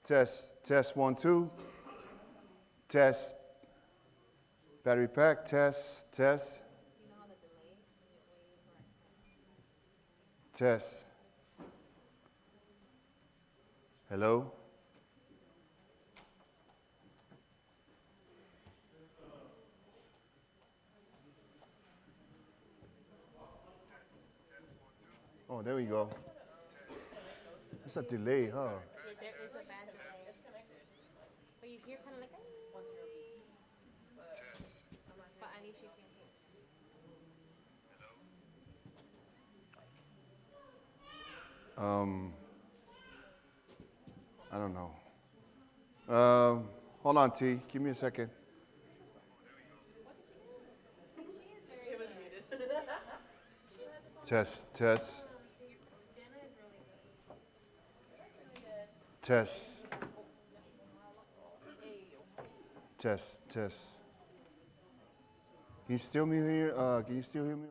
Test, test, 1, 2. Test. Battery pack, test, test. You know how the delay when you're waiting for it to Test. Hello? Oh, there we go. It's a delay, huh? Yeah, there is a bad delay. But you hear kind of like, but at least you can hear. I don't know. Hold on, T. Give me a second. She is very good. Test, test, Jenna is really good. test. Test, test. Can you still me here? Can you still hear me?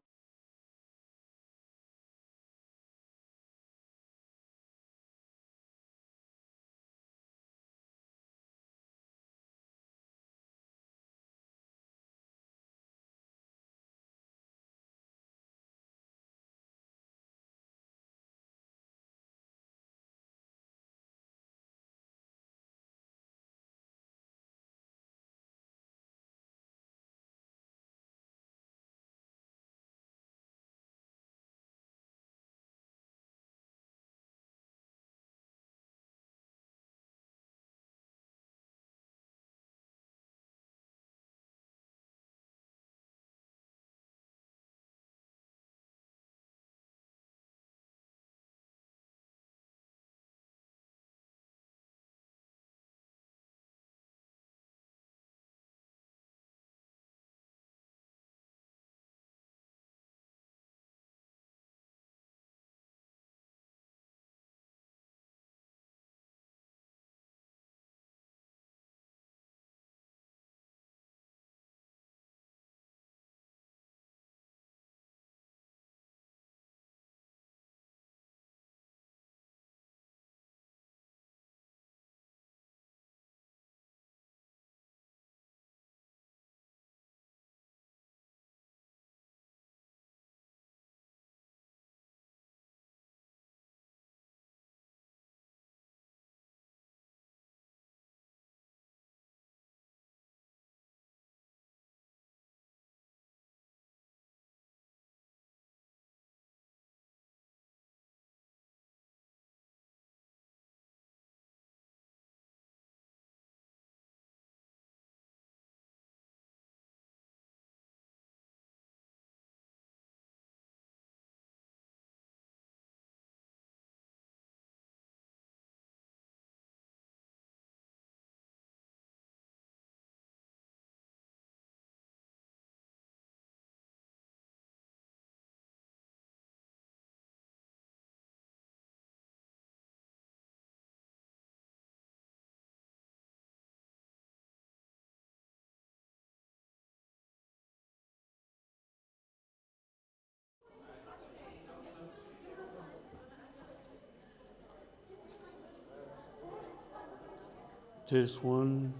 Test 1,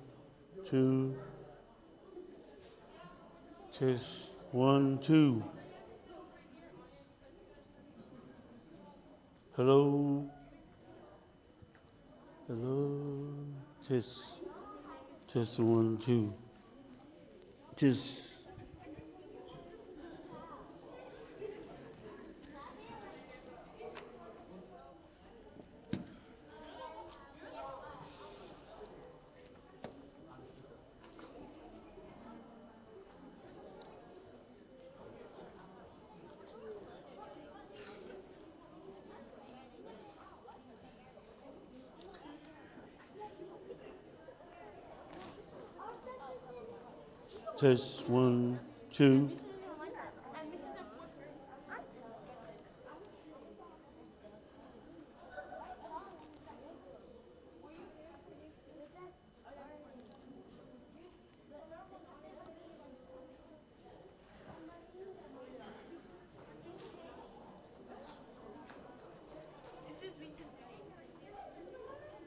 2. Test 1, 2. Hello. Hello. Test. Test 1, 2. Test. Test 1, 2.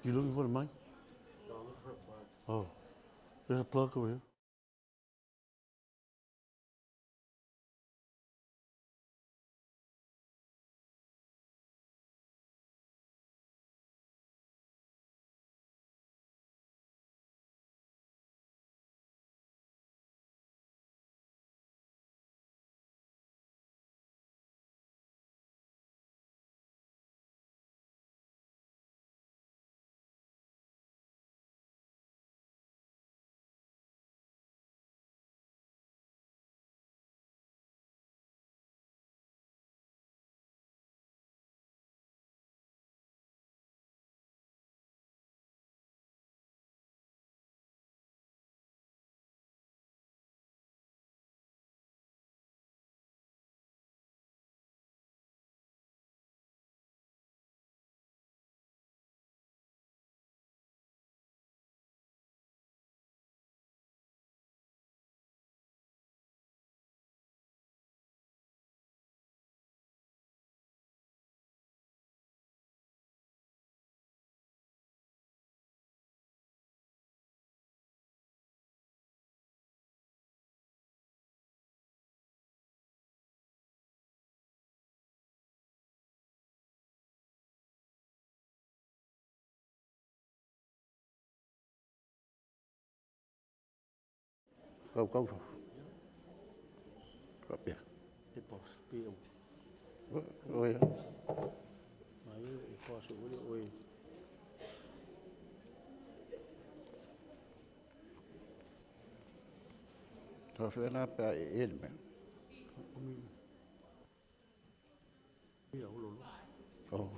You looking for the mic? There's a plug over here. Go, go. Faapea. E pe Oe. Mai e paso ole oe. Faafea pe a e e le mea. Ia ulo. Oh.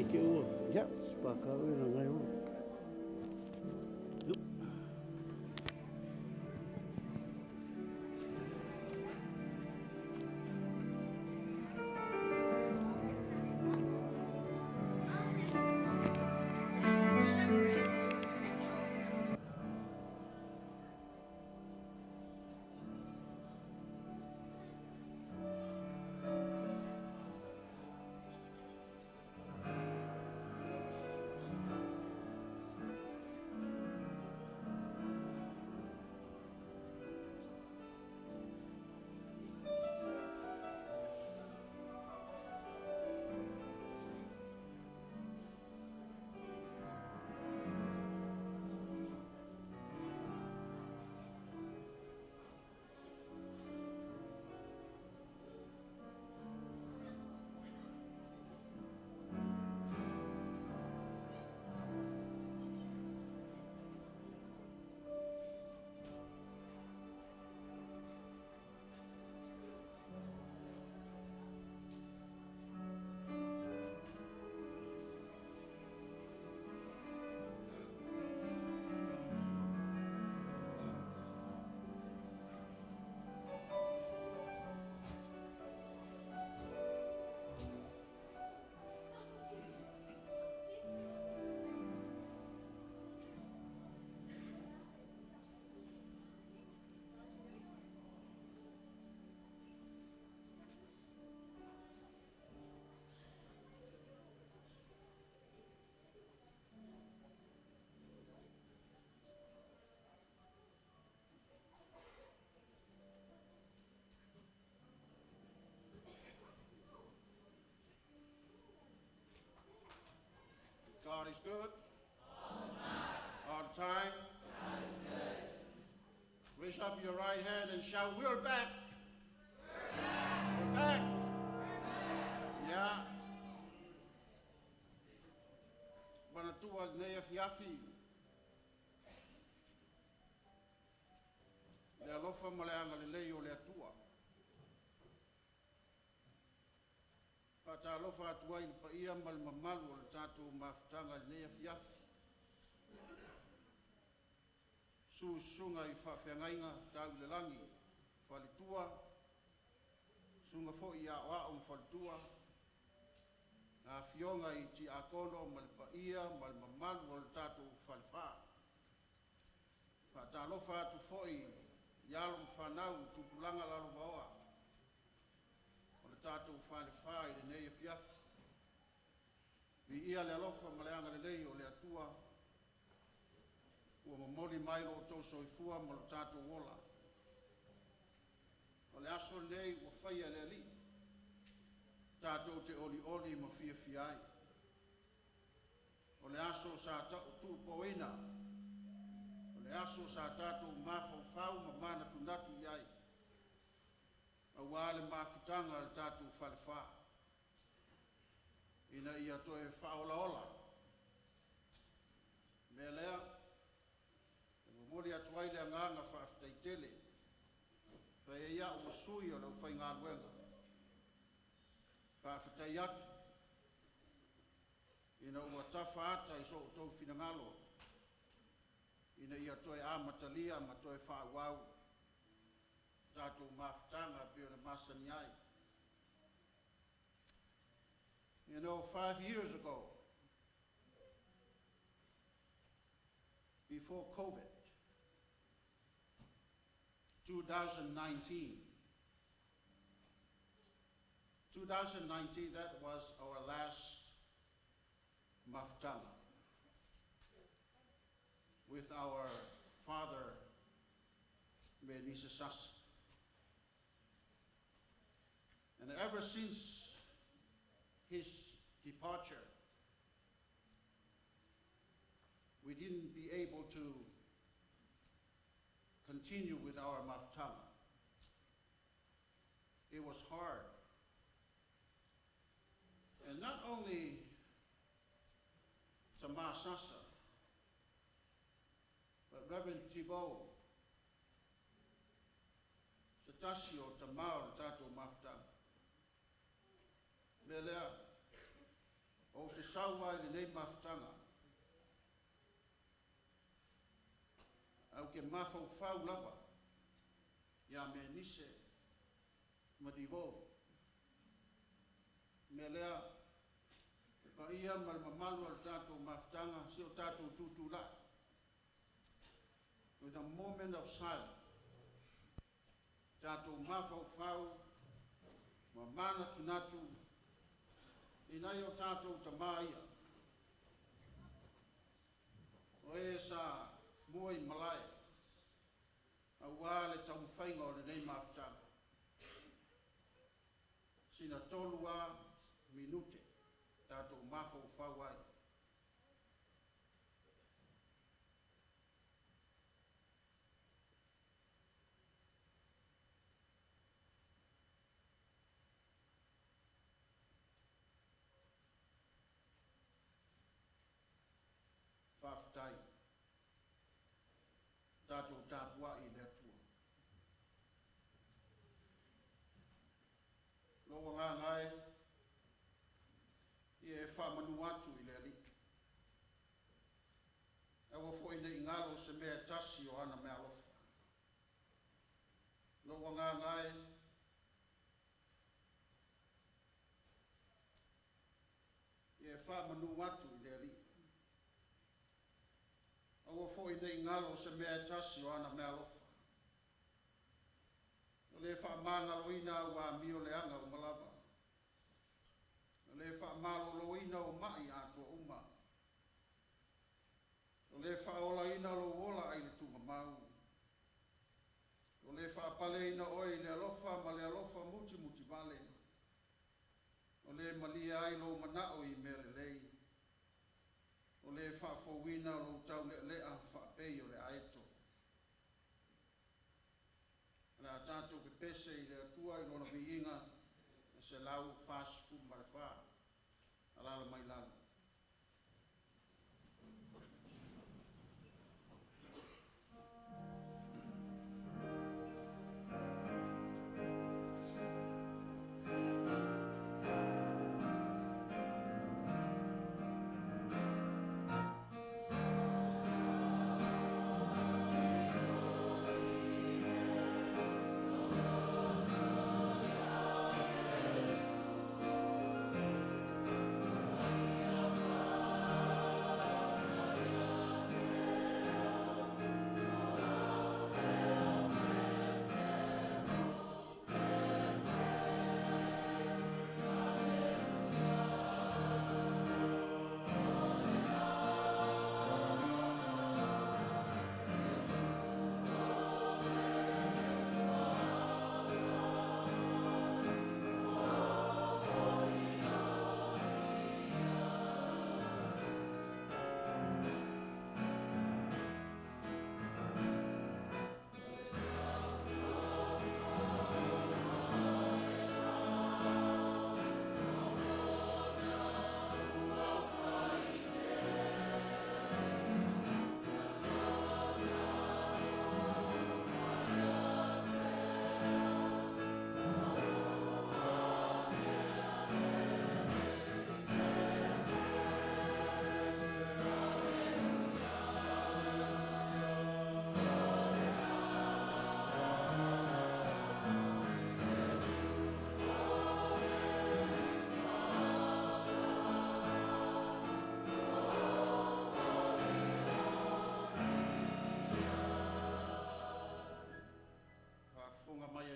Ia te ua. Ia. Spakau e na ngai o. God is good. All the time. All the time. God is good. Raise up your right hand and shout, "We're back. We're back. We're back. We're back." Yeah. Manatua lenei afiafi. Le alofa ma le agalelei o le Atua. Faatalofa atu ai i le paia ma le mamalu o le tatou mafutaga i lenei afiafi. Susuga i faafeagaiga tau i le lagi, faletua, susuga foi i aoao ma faletua, na afioga i tiakono ma le paia ma le mamalu o le tatou falefa. Faatalofa atu foi i alo ma fanau i tupulaga lalovaoa o le tatou falefa i lenei afiafi. Viia le alofa ma le agalelei o le Atua ua momoli mai lo outou soifua ma lo tatou ola. O le aso lenei ua faia e le Alii, tatou te olioli ma fiafia ai. O le aso sa tuupoina, o le aso sa tatou mafaufau ma manatunatu i ai, aua le mafutaga a le tatou falefa, ina ia toe faaolaola. Mea lea, e momoli atu ai le agaga faafetai tele, fai ai au ma sui o le aufaigaluega. Faafetai atu, ina ua tafa ata i so outou finagalo, ina ia toe amatalia ma toe faaauau tatou mafutaga pei ona masani ai. 5 years ago, before COVID, 2019, 2019, that was our last mafutaga with our father, Melissa Sasa. And ever since his departure, we didn't be able to continue with our mafutaga. It was hard. And not only Tama Sasa, but Reverend Thibault, se tasi o tama o le tatou mafutaga. Mea lea, Ou te sau ai lenei mafutaga. Au ke mafaufau lava ia Menise ma Divo. Mea lea, le paia ma le mamalu o le tatou mafutaga, si o tatou tutulai. With a moment of silence, tatou mafaufau ma manatunatu i nai o tatou tamā ia. O e sa mua i malae, auā le taumafaiga o lenei mafutaga. Sina 3 a minute tatou mafaufau ai. Faafetai. Tatou tapuai i le Atua. Lou agaga e, ia e faamanu atu i le Alii. Aua foi ne i galo se mea e tasi o ana meaalofa. Lou agaga e, ia e faamanu atu i le Alii. Aua foi ne i galo se mea e tasi o ana meaalofa. O le faamagaloina au amio leaga uma lava. O le faamaloloina o mai atoa uma. O le faaolaina lou ola ai le tugamau. O le faapaleina oe i le alofa ma le alofa mutimuti vale. O le malie ai lou manao i mea lelei. O le faafouina lou taulealea faapei o le aeto. O le a tatou pepese i le Atua i lona viiga e 144. Alala mai lalo.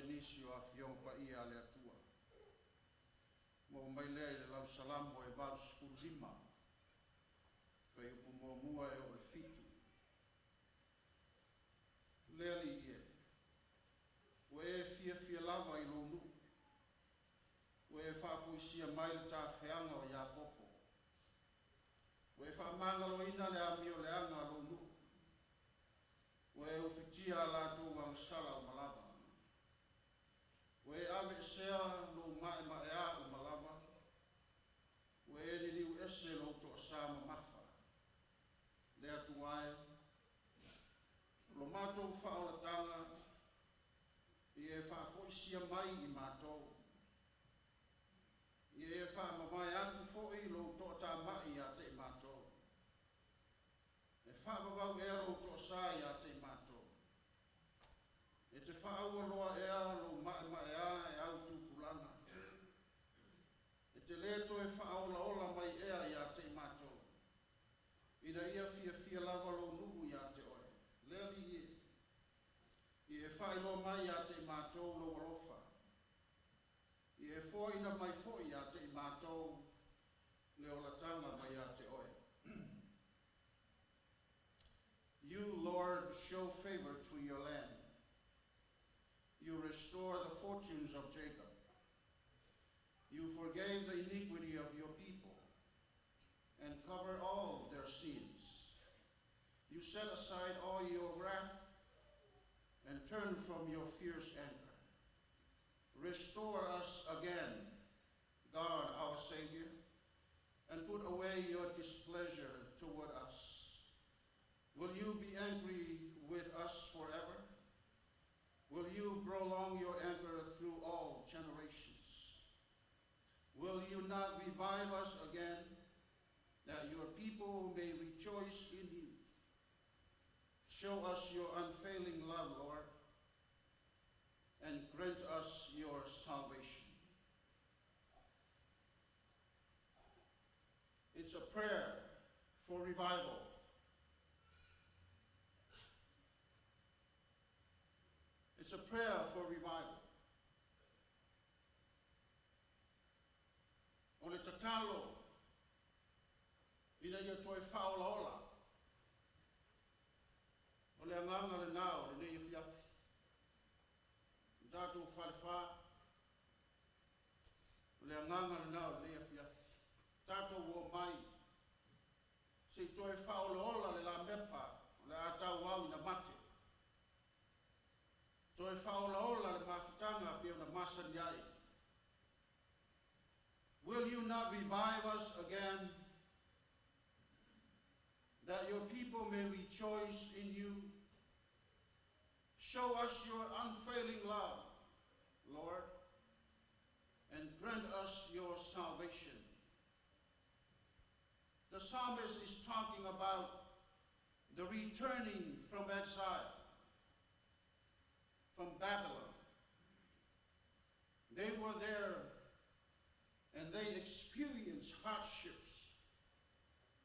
Nisi o afioga paia a le Atua. Maua mai lea i le lausalamo e 85, kai upu muamua e o le 7. Le Alii e, ua e fiafia lava i lou nuu, ua e faafoisia mai le tafeaga o Iakopo, ua e faamagaloina le amio leaga a lou nuu, ua e ufitia a latou agasala uma lava. Ua e aveesea lou maemaea uma lava, ua e liliu ese lou toasā mamafa. Le Atua e, lo matou faaolataga, ia e faafoisia mai i matou. Ia e faamavae atu foi lou toatamai. faavavau ea lou toasā iā te i matou. E te faaualoa ea lou maemaeā e au tupulaga. E te lē toe faaolaola mai ea iā te i matou. Ina ia fiafia lava lou nuu iā te oe. Le Alii e. Ia e faailoa mai iā te i matou lou alofa. Ia e foaina mai foi iā te i matou le olataga mai iā te oe. You, Lord, show favor to your land. You restore the fortunes of Jacob. You forgave the iniquity of your people and cover all their sins. You set aside all your wrath and turn from your fierce anger. Restore us again, God our Savior, and put away your displeasure toward us. Will you be angry with us forever? Will you prolong your anger through all generations? Will you not revive us again, that your people may rejoice in you? Show us your unfailing love, Lord, and grant us your salvation. It's a prayer for revival. It's a prayer for revival. O le tatalo ina ia toe faaolaola. O le agaga lenā o lenei afiafi. O tatou falefā. O le agaga lenā o lenei afiafi. Tatou omai. Se i toe faaolaola le lamepa o le a tauau ina mate. Toe faaolaola le mafutaga pei ona masani ai. Will you not revive us again, that your people may rejoice in you? Show us your unfailing love, Lord, and grant us your salvation. The psalmist is talking about the returning from exile, from Babylon. They were there and they experienced hardships.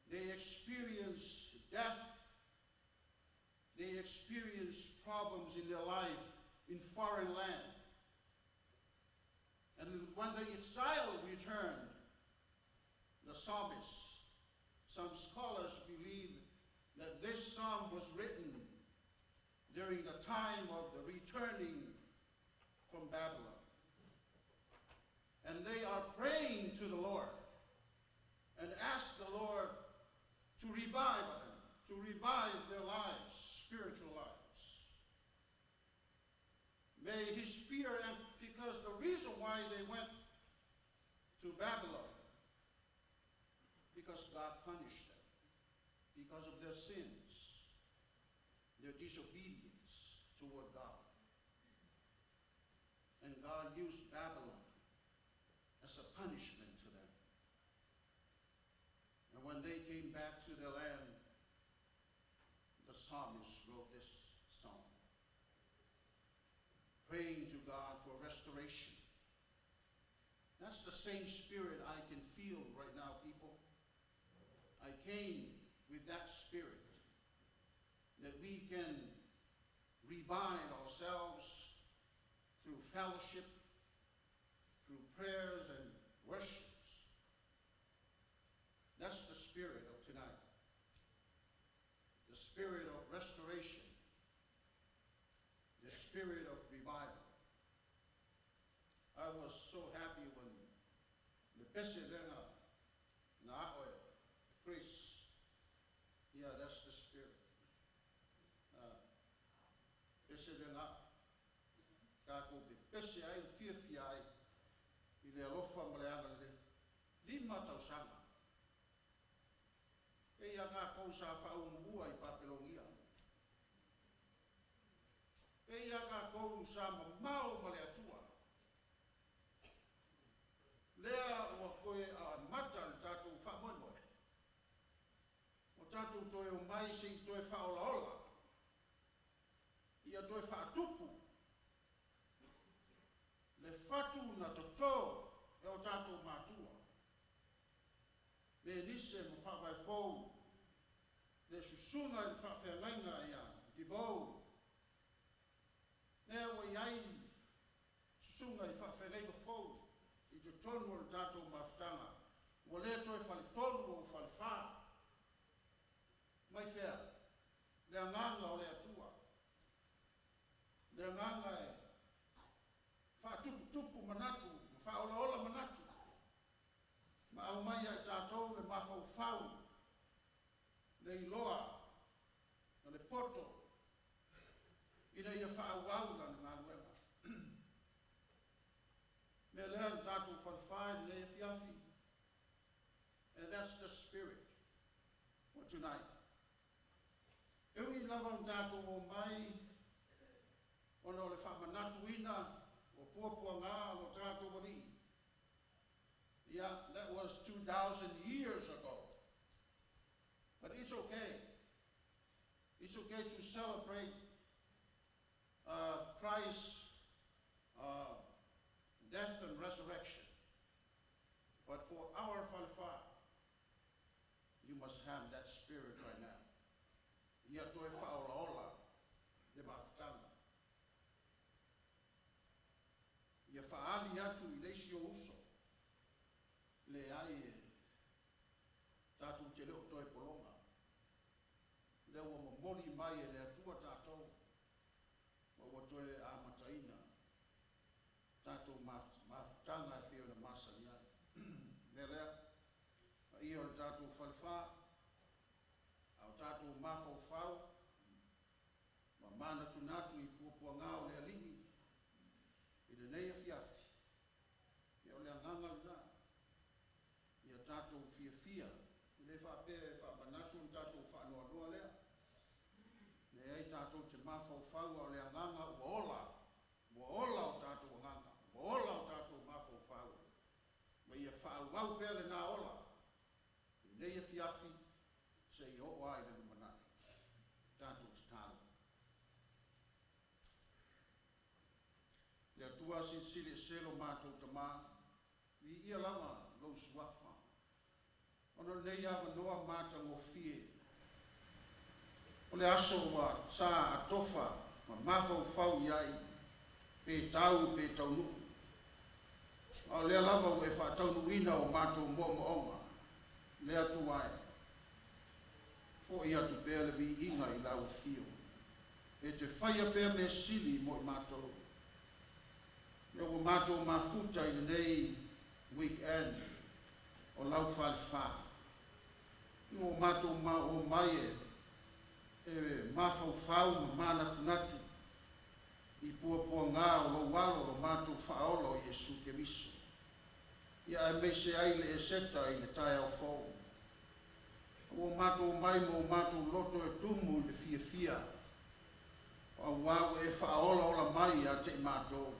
They experienced death. They experienced problems in their life in foreign land. And when the exile returned, the psalmist, some scholars believe that this psalm was written during the time of the returning from Babylon. And they are praying to the Lord and ask the Lord to revive them, to revive their lives, spiritual lives. May his fear, and because the reason why they went to Babylon, because God punished them, because of their sins, their disobedience toward God. And God used Babylon as a punishment to them. And when they came back to their land, the psalmist wrote this psalm, praying to God for restoration. That's the same spirit I can feel right now, people. I came with that spirit, that we can revive ourselves through fellowship, through prayers and worships. That's the spirit of tonight. The spirit of restoration. The spirit of revival. I was so happy when the pese lega na a'o e Chris. Yeah, that's the spirit. Pese lega tatou pepese ai ma fiafia ai i le alofa ma le agalelei. 5 tausaga. E ia tatou sa faaumuua i Papelonia. E ia tatou sa mamao ma le Atua. Lea ua toe amata le tatou faamoemoe. Ua Tatou toe omai se i toe faaolaola, ia toe faatupu le fatu na toto e o tatou matua, Menise ma Faavaefou, le susuga i le faafeagaiga ia Divou, lea ua i ai susuga i faafeagaiga fou i totonu o le tatou mafutaga, ua le toe faletolu o falefa. Mai fea, le agaga o le Atua, le agaga e faatuputupu manatu, ma faaolaola manatu, ma aumai ai tatou le mafaufau, le iloa, ma le poto, ina ia faaauau lana galuega. Mea lea le tatou falefā i lenei afiafi. And that's the spirit for tonight. E ui lava na tatou omai ona o le faamanatuina o puapuagā o lo tatou Alii. Yeah, that was 2,000 years ago. But it's okay. It's okay to celebrate Christ's death and resurrection. But for our falefā, you must have that spirit right now. Ia toe faaolaola le mafutaga. Ia faaali atu i le isi ou uso. Leai e tatou te le o toe pologa. Lea ua momoli mai e le Atua tatou, ma ua toe amataina tatou mafutaga e pei ona masani ai. Mea lea, paia o le tatou falefā, a o tatou mafaufau, ma manatunatu i puapuagā o le Alii, i lenei afiafi, ia o le agaga lena, ia tatou fiafia, e le faapea e faamanatu ona tatou faanoanoa lea. Leai tatou te mafaufau a o le agaga ua ola o tatou agaga, ua ola o tatou mafaufau, ma ia faaauau pea lena ola, i lenei afiafi, seia oo lava i le lumanai. Tatou tatalo. Le Atua silisili ese lo matou Tamā, viia lava lou suafa, ona o lenei avanoa matagofie, o le aso ua sa atofa ma mafaufau i ai, pe tau pe taunuu. A o lea lava ua e faataunuuina o matou moomooga, le Atua e, fo'i atu pea le viiga i lau afio, e te faia pea mea sili mo i matou. Lea ua matou mafuta i lenei weekend o lau falefā. Ua matou omai e mafaufau ma manatunatu i puapuagā o lou alo lo matou faaola o Iesu Keriso. Ia aemaise ai le Eseta i le taeao fou. Ua matou omai ma o matou loto e tumu i le fiafia, auā ua e faaolaola mai ia te i matou.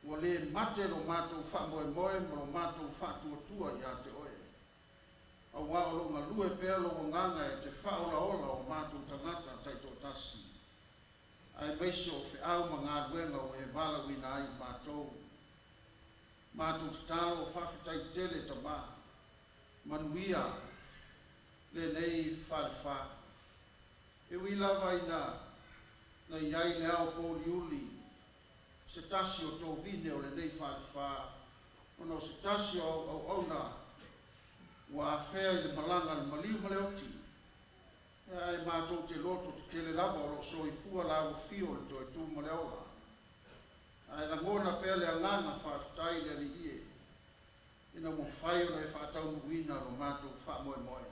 Ua le mate lo matou faamoemoe ma lo matou faatuatua ia te oe. Auā o loo galue pea lou agaga e te faaolaola o matou tagata taitoatasi. Aemaise o feau ma galuega ua e valaauina ai i matou. Matou tatalo o faafetai tele Tamā. Manuia lenei falefā. E ui lava ina na i ai le ao pouliuli se tasi o tovine o lenei falefā, ona o se tasi o auauna ua afea i le malaga le maliu ma le oti. Ae matou te loto tetele lava o loo soifua lau afio le toe tu ma le ola. Ae lagona pea le agaga faafetai le Alii e, ina ua mafai ona e faataunuuina lo matou faamoemoe.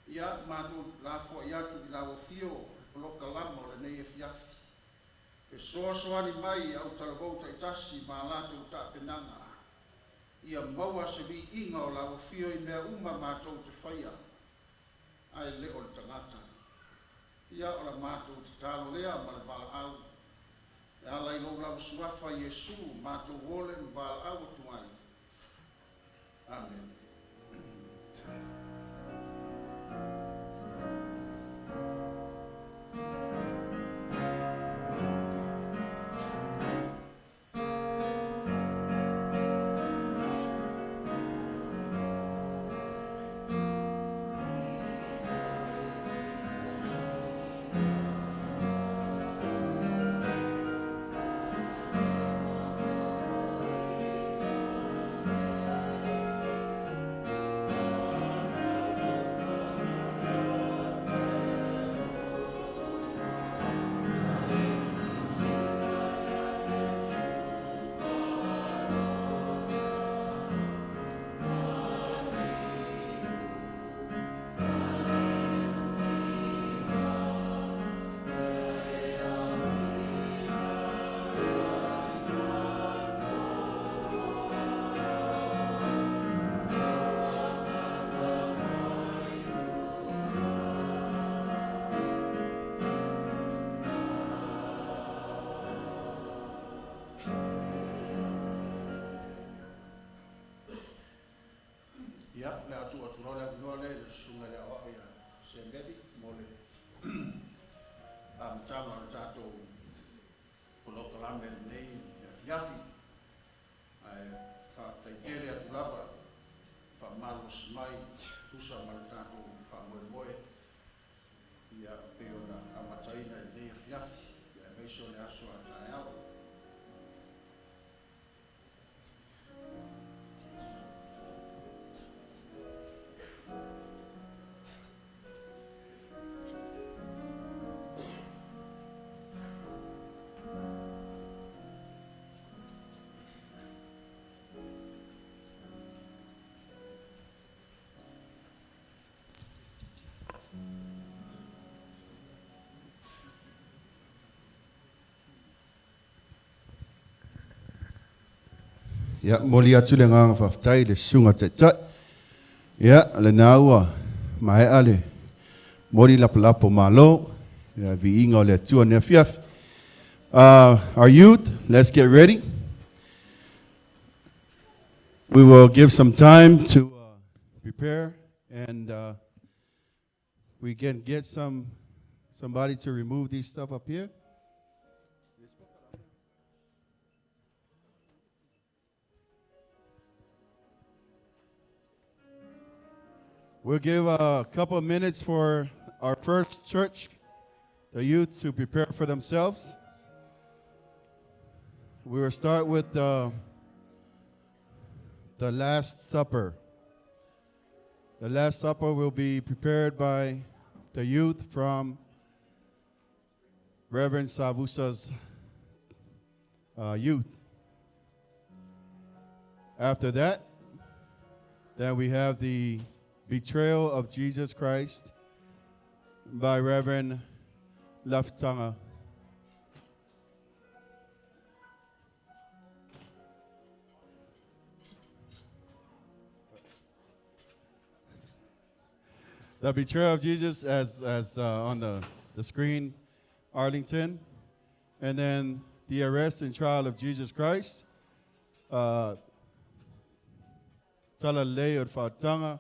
Ia matou lafoai atu i lau afio le polokalama o lenei afiafi. Fesoasoani mai i autalavou taitasi ma a latou tapenaga. Ia maua se viiga o lau afio i mea uma matou te faia, ae le o le tagata. Ia o la matou tatalo lea ma le valaau. E ala i lou lava suafa Iesu matou ole ma valaau atu ai. Amene. Ia, o le a tuu atu loa le avanoa lea i le Susuga i le Aoao ia Semeli mo le amataga o le tatou polokalame i lenei afiafi. Ae faafetai tele atu lava faamalolosi mai tusa ma le tatou faamoemoe ia pei ona amataina i lenei afiafi, aemaise o le aso a taeao. Ia, momoli atu le agaga faafetai i le Susuga Taitai. Ia, lena ua maea le moli lapalapa o malo, ia, viiga o le Atua i lenei afiafi. Our youth, let's get ready. We will give some time to prepare and we can get somebody to remove these stuff up here. We'll give a couple of minutes for our first church, the youth, to prepare for themselves. We will start with the Last Supper. The Last Supper will be prepared by the youth from Reverend Savusa's youth. After that, then we have the betrayal of Jesus Christ by Reverend Laftanga. The betrayal of Jesus as on the screen, Arlington. And then the arrest and trial of Jesus Christ. Talalei o Fautaga.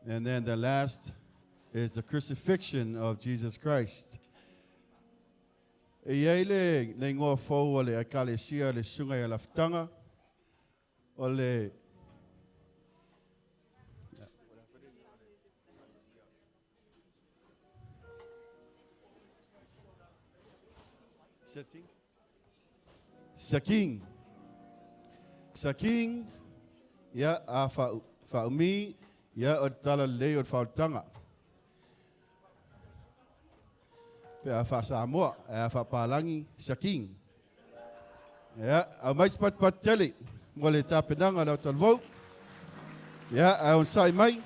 And then the last is the crucifixion of Jesus Christ. E iai le igoa fou o le ekalesia le Susuga ia Lafutaga o le Setting. Saking. Saking, ia a faumi, ia o tala lei o fautaga. Pe a faa-Samoa, a faapalagi, saking. Ia, aumai se patupatu tele mo le tapenaga o le autalavou. Ia, ae onosai mai.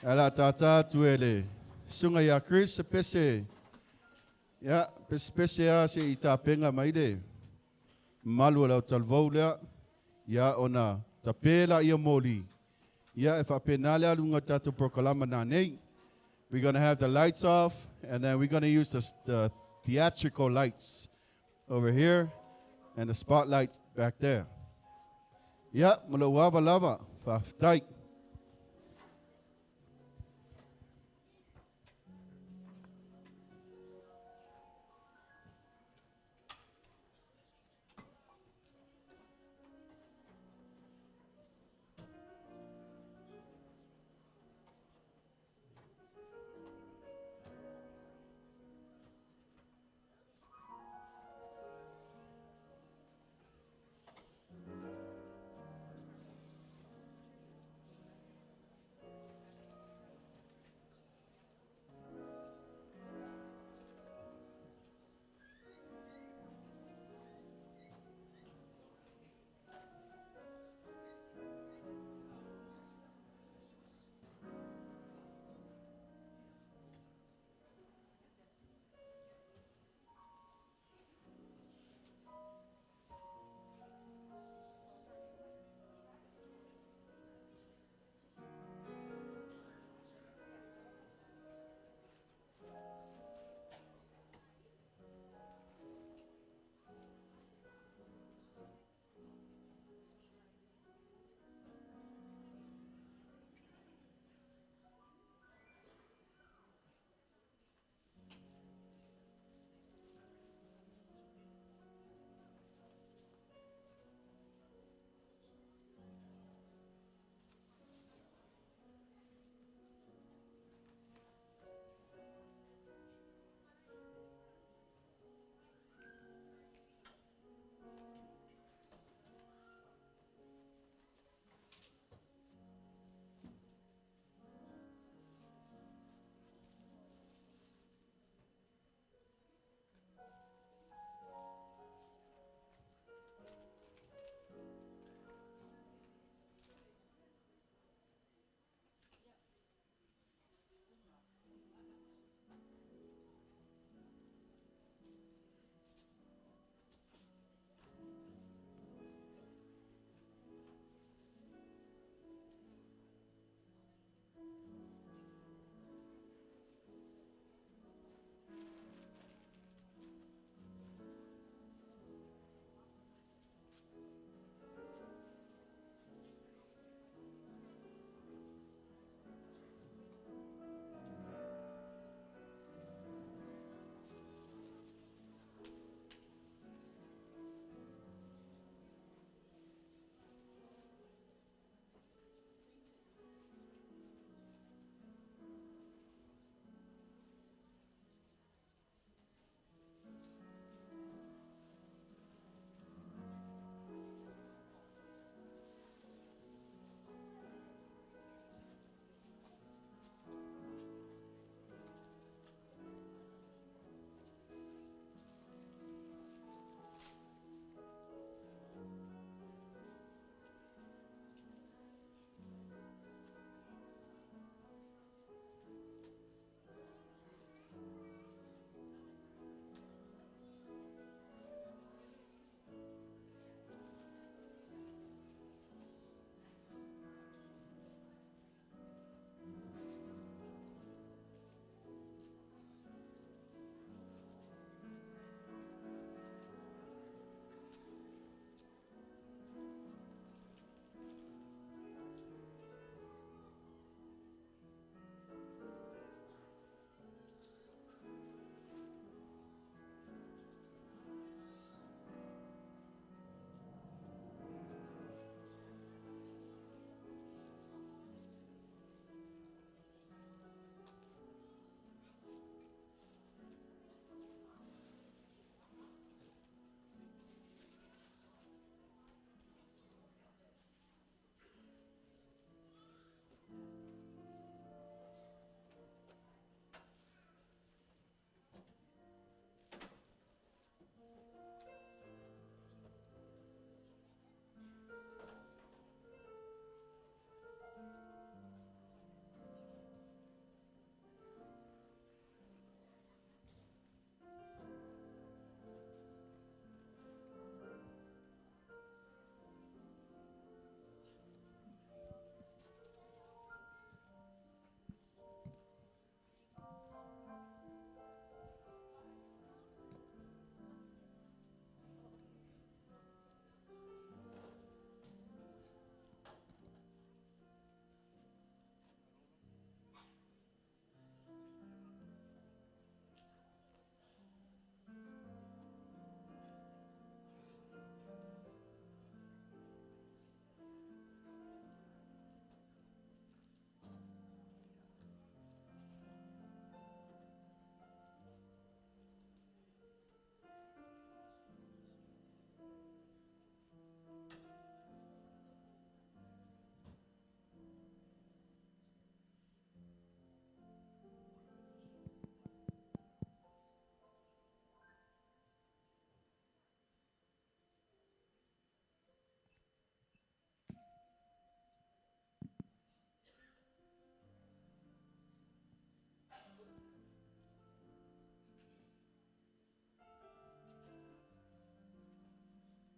Ae la tātā atu e le Susuga ia Chris se pese. Ia, pesepese a se i tapenga mai le malu o le autalavou lea. Ia, ona tape la ia moli. Ia, e faapena le aluga o tatou polokalama nanei. We're going to have the lights off, and then we're going to use the theatrical lights over here and the spotlight back there. Ia, ma lou ava lava, faafetai.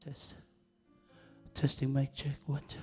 Test. Testing mic check. 1, 2.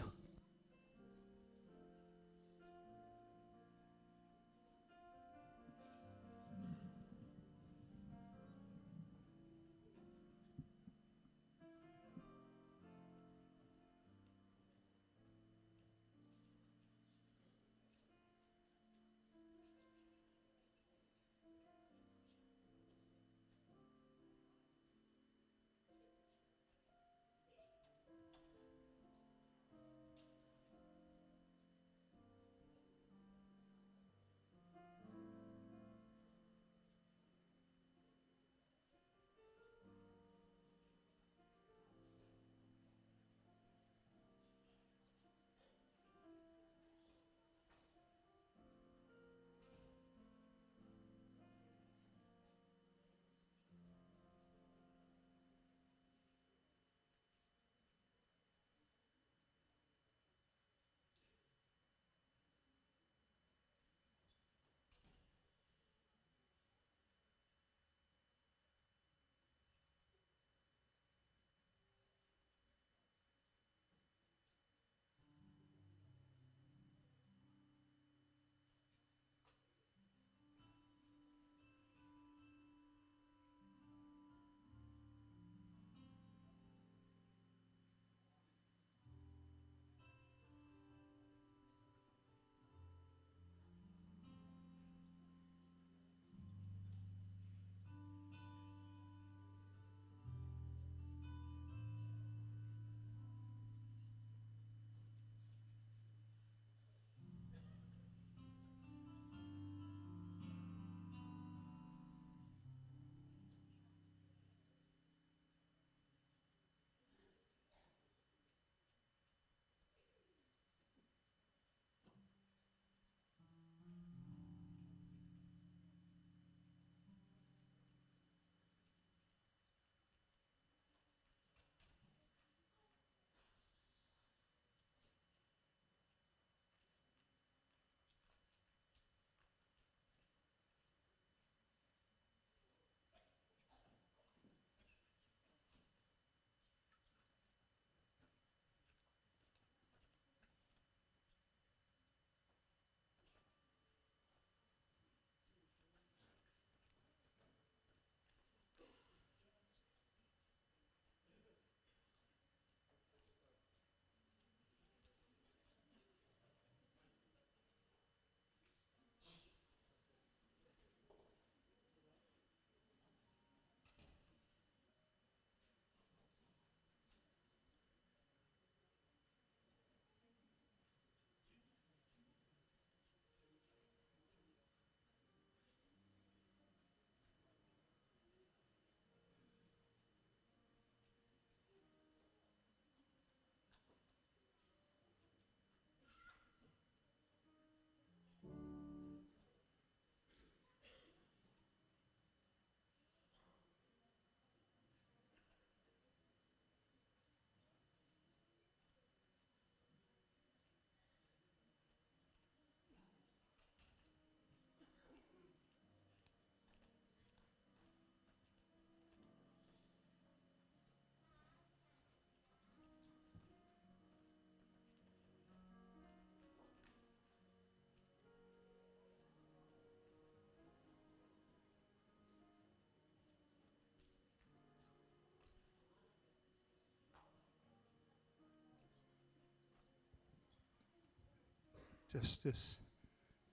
Justice.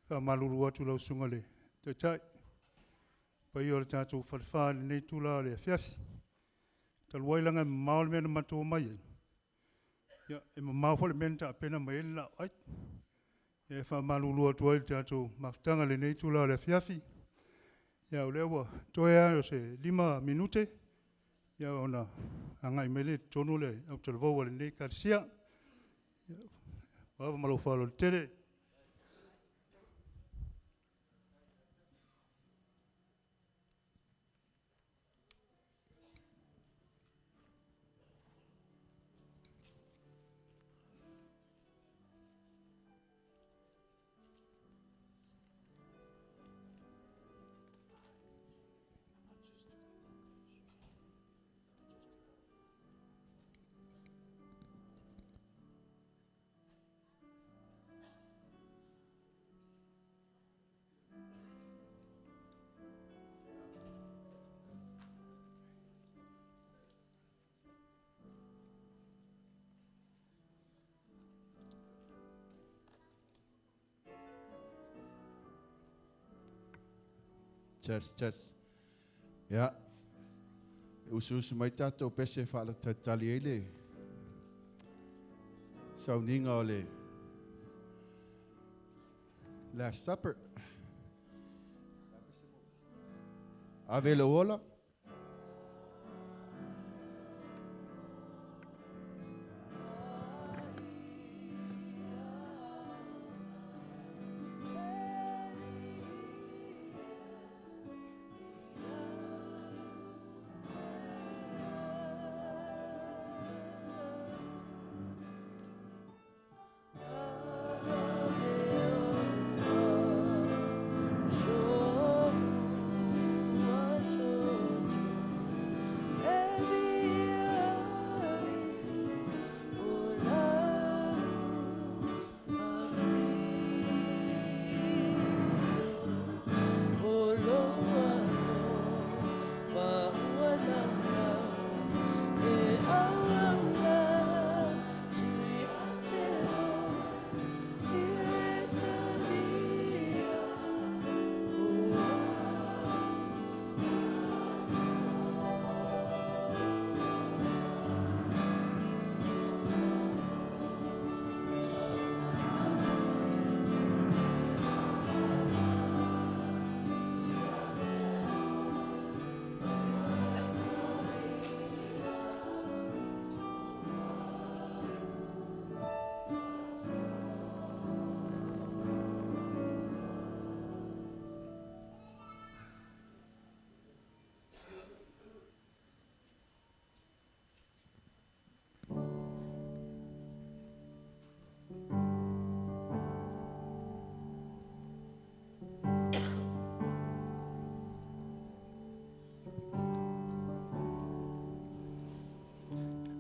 Faamalulu atu lau susuga le Taitai, paia o le tatou falefa i lenei itula o le afiafi. Talu ai laga e mamao le mea na matou omai ai, ia e mamao foi le mea na tapena mai ai le laau ai. Ia e faamalulu atu ai i le tatou mafutaga i lenei itula o le afiafi. Ia o lea ua toe lava o se 5 minute ia ona agai mai lea i totonu o le autalavou a lenei Ekalesia. Ia ua ava ma lou faaaloalo tele. Test, test. Ia, e usuusu mai tatou pese e faalatalitali ai le sauniga o le Last Supper. Ave lou ola.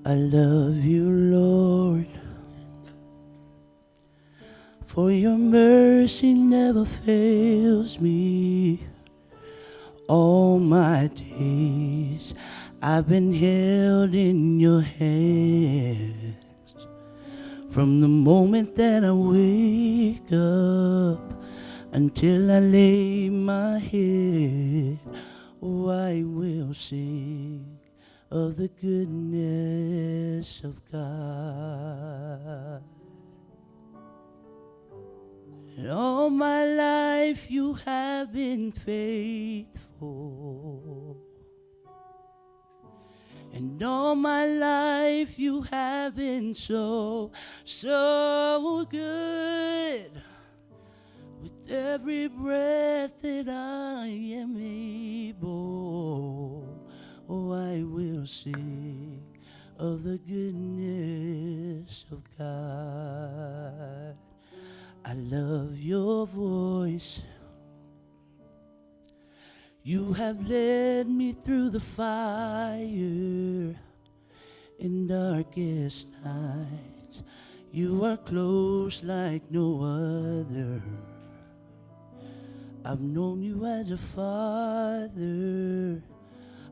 I love you, Lord, for your mercy never fails me. All my days I've been held in your hands. From the moment that I wake up until I lay my head, oh, I will sing of the goodness of God. And all my life you have been faithful. And all my life you have been so, so good. With every breath that I am able, oh, I will sing of the goodness of God. I love your voice. You have led me through the fire in darkest nights. You are close like no other. I've known you as a father.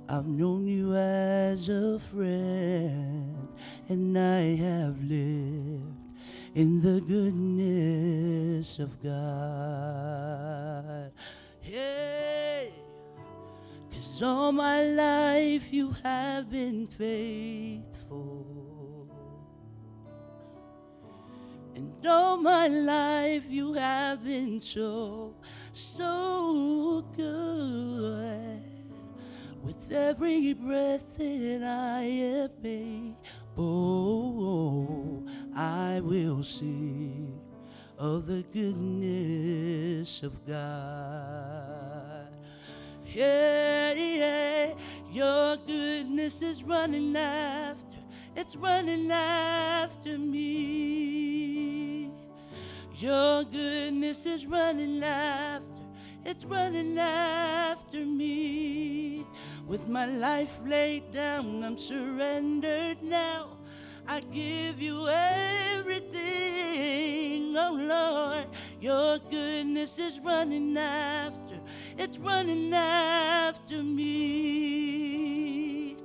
I've known you as a friend, and I have lived in the goodness of God. Hey, 'cause all my life you have been faithful. And all my life you have been so, so good. With every breath that I am able, I will sing of the goodness of God. Yeah, yeah, your goodness is running after, it's running after me. Your goodness is running after, it's running after me. With my life laid down, I'm surrendered now. I give you everything, oh Lord. Your goodness is running after, it's running after me.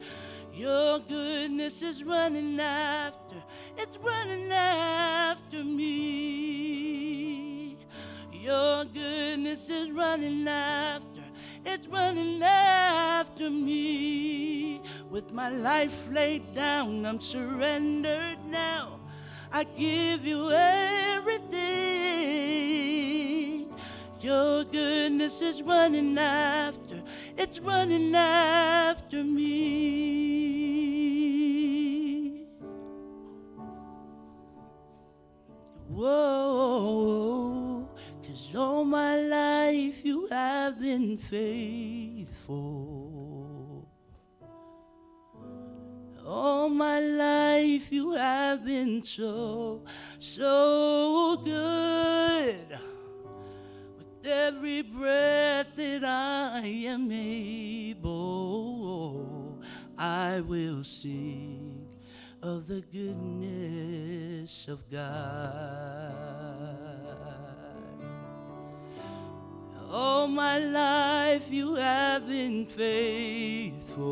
Your goodness is running after, it's running after me. Your goodness is running after, it's running after me. With my life laid down, I'm surrendered now. I give you everything. Your goodness is running after, it's running after me. Whoa, 'cause all my life you have been faithful. All my life you have been so, so good. With every breath that I am able, I will sing of the goodness of God. All my life you have been faithful.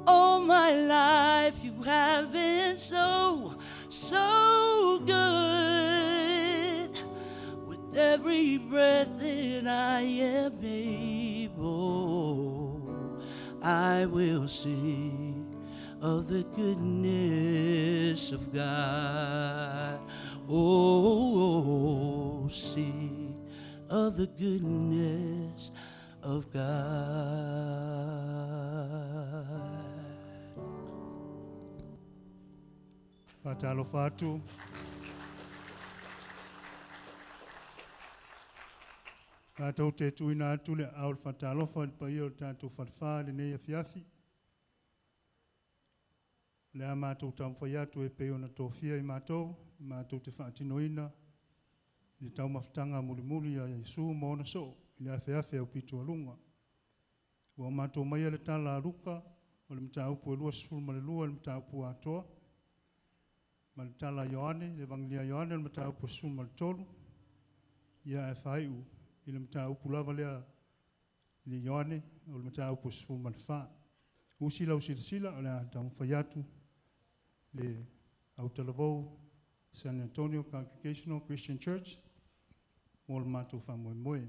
All my life you have been so, so good. With every breath that I am able, I will sing of the goodness of God. Oh, sing of the goodness of God. Faatalofa atu. Tātou te tuina atu le au le faatalofa i le paia o le tātou falefā lenei afiafi. Le a mātou taumafai atu e pei ona tofia i mātou, i mātou te faatinoina, i le taumafataga mulimuli a Iesu ma ona soo, i le afeafe au pito aluga. Ua mātou maia le tala a Luka, o le mataupu e 22 le mataupu atoa, ma le tala a Ioane, le Evangelia Ioane, o le mataupu e 13, ia e whaiu i le mataupu lava lea i le Ioane, o le mataupu e 14. Usi lau silasila, o le a taumafai atu le autalavou San Antonio Congregational Christian Church mo le mātou whaamoemoe.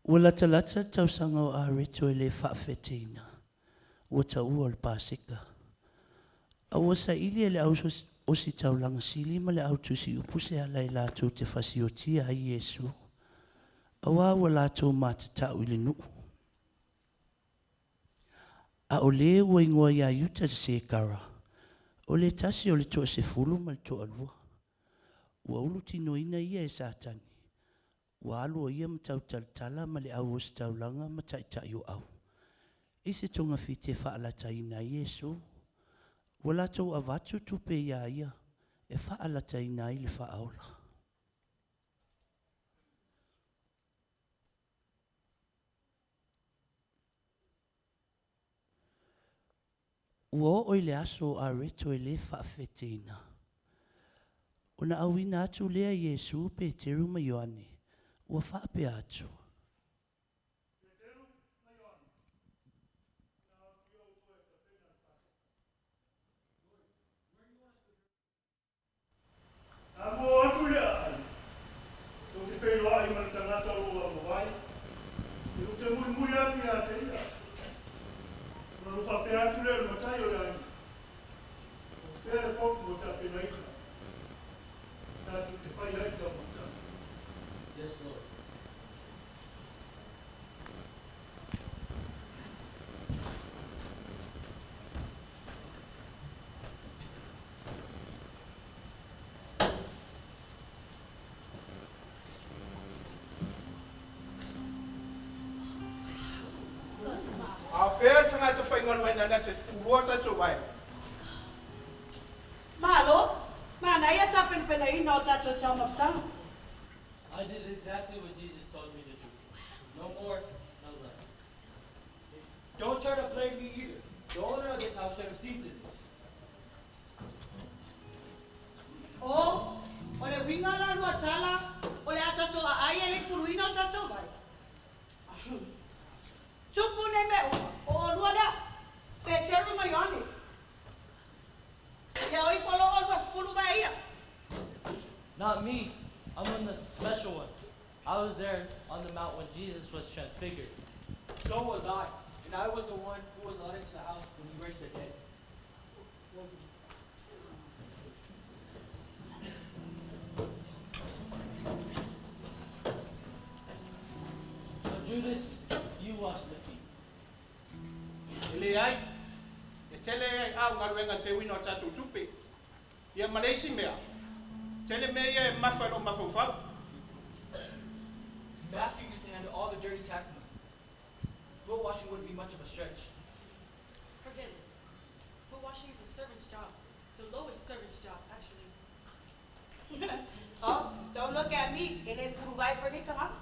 Ua latalata le tausaga o Areto e lē faafeteina ua taua o le Paseka. A ua saili e le au ositaulaga sili ma le au tusiupu se ala i latou te fasiotia ai Iesu, auā ua latou matatau i le nuu. A o lē ua igoa iā Iuta Sekara, o le tasi o le toasefulu ma le toalua. Ua ulutinoina ia e Satani. Ua alu o ia ma tautalatala ma le au ositaulaga ma taʻitaʻi o au. I se togafiti e faalataina ai Iesu. Ua latou avatu tupe iā ia e faalataina ai le faaola. Ua oo i le aso o Areto e lē faafeteina. Ona auina atu lea Iesu Peteru ma Ioane, ua faapea atu. A mo atu le ai, tou te feiloai ma le tagata o lou auvavai, e ou te mulimuli atu iā te ia. Ona ou faapea atu lea i le matai o le aiga, O fea le potu ua tapenaina, tatou te fai ai taumafataga. Yes, Lord. A o fea le tagata faigaluega na te fulua tatou ai? Malo, manaia tapenapenaina o tatou taumafataga. I did exactly what Jesus told me to do. No more, no less. Don't try to blame me either. The owner of this house should have seen to this. O, o le uiga la lua tala, O le a tatou aai e le i fuluina o tatou vae. Tupu nei mea uma, o olua lea, Peteru ma Ioane. Ia o ifo loa olua e fufulu vae ia. Not me. I'm the special one. I was there on the mount when Jesus was transfigured. So was I, and I was the one who was led into the house when he raised the dead. So Judas, you wash the feet. E le ai, e tele ai au galuega teuina o tatou tupe. Ia ma le isi mea, tele mea ia e mafa i lou mafaufau. Matthew used to handle all the dirty tax money. Foot washing wouldn't be much of a stretch. Forget it. Foot washing is a servant's job. The lowest servant's job, actually. Oh, don't look at me. E le fulu vae foi nei tagata.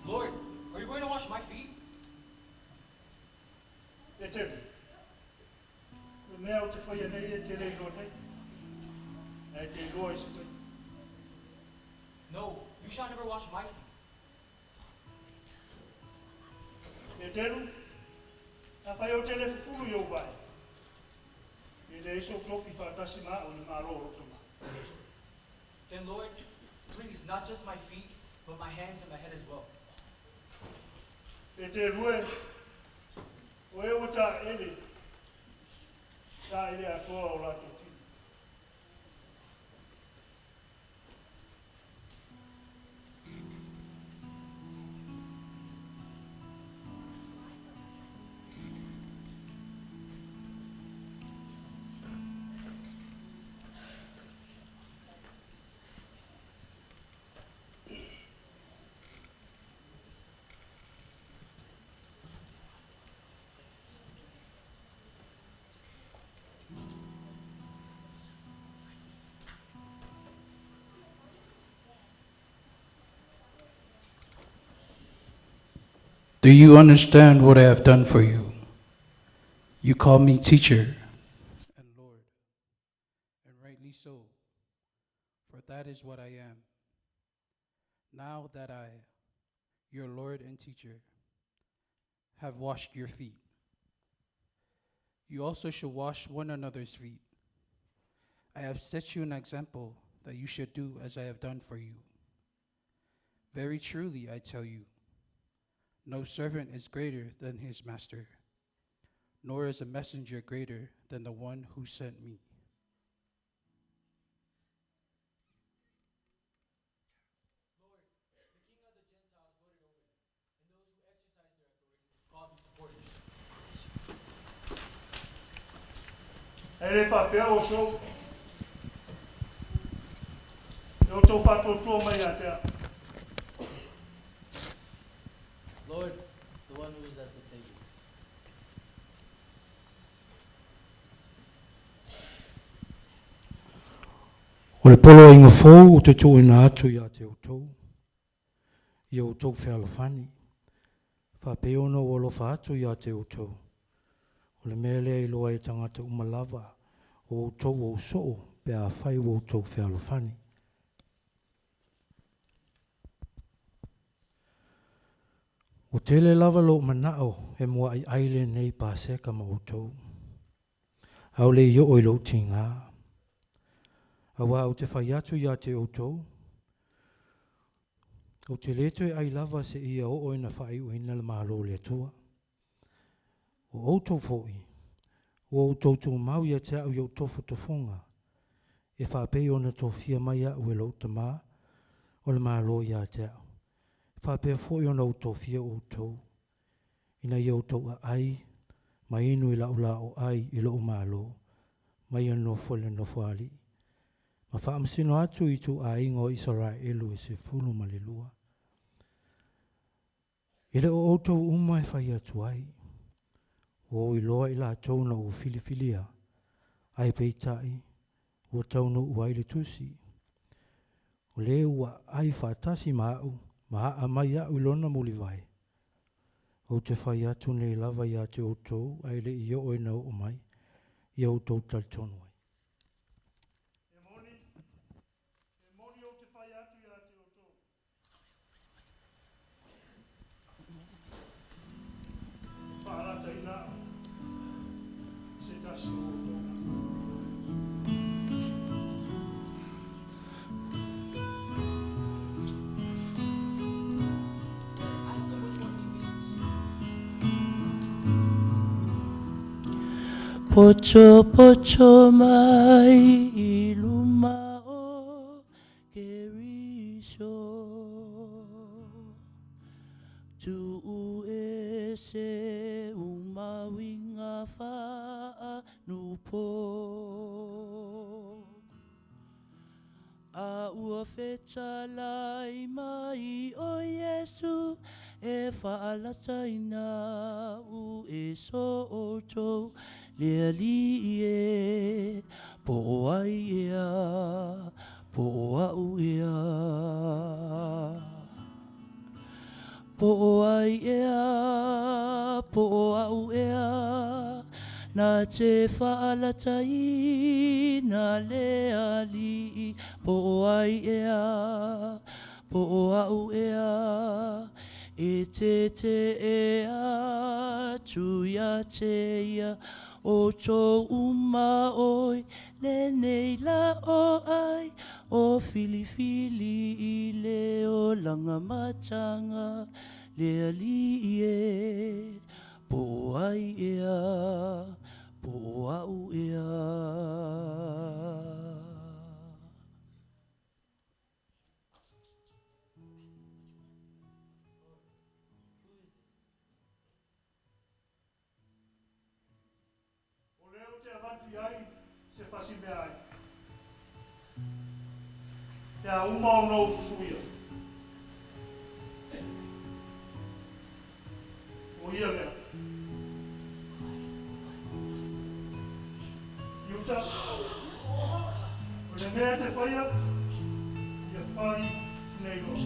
Lord, are you going to wash my feet? Peteru, o mea o te whaia nei e te reiloa nei. Ae te iloa i se taimi. No, you shall never wash my feet. Peteru, afai ou te le fufulu i ou vae. E leai sou tofi faatasi ma a'u i le Malo o lou Tamā. Then Lord, please, not just my feet, but my hands and my head as well. Peteru e, o e ua taʻele, taʻele atoa o latou tino. Do you understand what I have done for you? You call me teacher and Lord, and rightly so, for that is what I am. Now that I, your Lord and teacher, have washed your feet, you also should wash one another's feet. I have set you an example that you should do as I have done for you. Very truly, I tell you, no servant is greater than his master, nor is a messenger greater than the one who sent me. Lord, the king of the Gentiles lord it over them, and those who exercise their authority call them supporters. Ae le faapea outou, e outou faatuatua mai ia te a'u. Lord, the one who is at the table. O le poloaiga fou ou te tuuina atu iā te outou, ia outou fealofani, faapei ona ou alofa atu iā te outou. O le mea lea e iloa ai e tagata uma lava o outou o ou soo pe afai ua outou fealofani. Ua tele lava lou manao e muaʻi ʻai lenei Paseka ma outou, ʻaʻole i oo i lou tigā. Auā ou te fai atu iā te outou, ou te lē toe ʻai lava seia oo ina faaiuina le Malo o le Atua. O outou foʻi, ua outou tumau ia te aʻu i o'u tofotofoga, e faapei ona tofia mai aʻu e loʻu Tamā o le Malo iā te aʻu. E faapea foʻi ona ou tofia outou, ina ia outou aʻai ma inu i laʻu laoʻai i loʻu Malo, ma ia nofo i le nofoalii, ma faamasino atu i ituʻaiga o Isaraelu e 12. E le o outou uma e fai atu ai, Ua ou iloa i latou na ou filifilia, ae peitai, ua taunuu ai le tusi. O le ua ai faatasi ma au, ma aa mai au i lona mulivae. Ou te fai atu nei lava ia te outou, ae le i oo ina oo mai, ia outou talitonu ai. E moni, e moni ou te fai atu ia te outou. E faalataina au e se tasi o outou. Ask them which one he means. Poto poto mai i luma o Keriso. Tu'u ese uma uiga fa'anupo. A ua fetalai mai o Iesu e fa'alataina a'u e so outou le Alii e, po o ai ea, po o a'u ea. Po o ai ea, po o a'u ea, na te fa'alataina le Alii, po o ai ea, po o a'u ea, e te te e atu ia te ia, outou uma oi, lenei la o ai, o filifili i le olaga mataga, le Alii e, po o ai ea, po o a'u ea. O lea ou te avatu i ai se fasimeaai. Pe a uma ona ou fufuia. O ia lea. Iuta, o le mea e te faia, ia fai nei loa.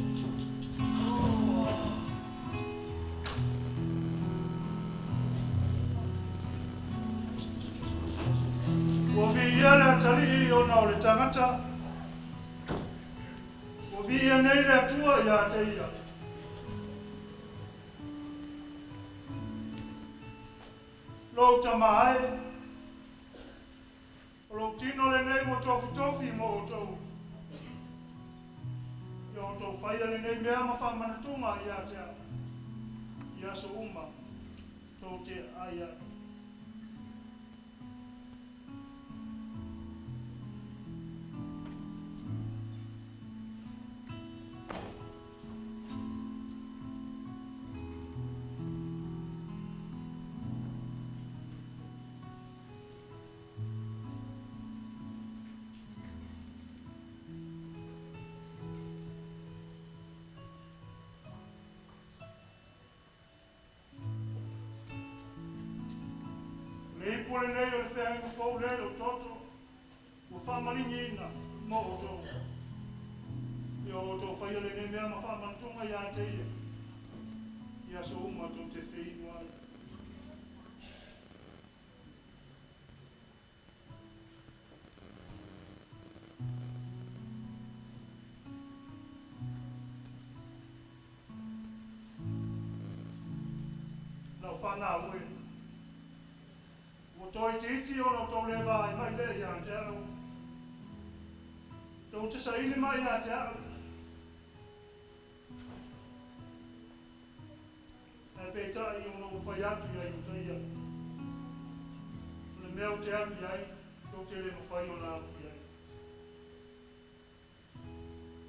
Ua viia le Atalii ona o le tagata, ua viia nei le Atua ia te ia. Lou tama e, o lou tino lenei ua tofitofi mo outou. Ia outou faia lenei mea ma faamanatuga ia te au, i aso uma tou te ai ai. O le ipu lenei o le feagaiga fou lea i lou toto, ua faamaligiina mo outou. Ia outou faia lenei mea ma faamanatuga ia te ia, i aso uma tou te feinu ai. Lau fanau e, ua toaitiiti ona outou le vaai mai lea ia te au. Tou te saili mai ia te au. Ae peitai ona ou fai atu ia Iutaia, o le mea ou te alu i ai, tou te le mafai ona atu i ai.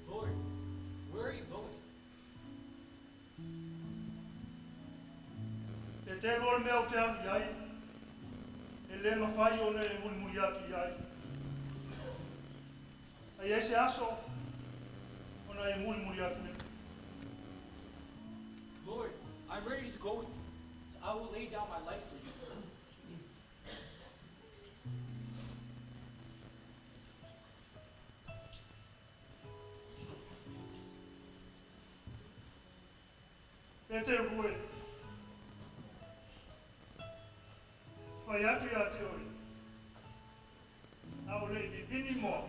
Lord, where are you going? Te telu o le mea ou te alu i ai, e le mafai ona e mulimuli atu i ai. Ae i ai se aso ona e mulimuli atu lea. Lord, I'm ready to go with you, so I will lay down my life for you. Peteru e, fai atu ia te oe, a o le i vivini moa,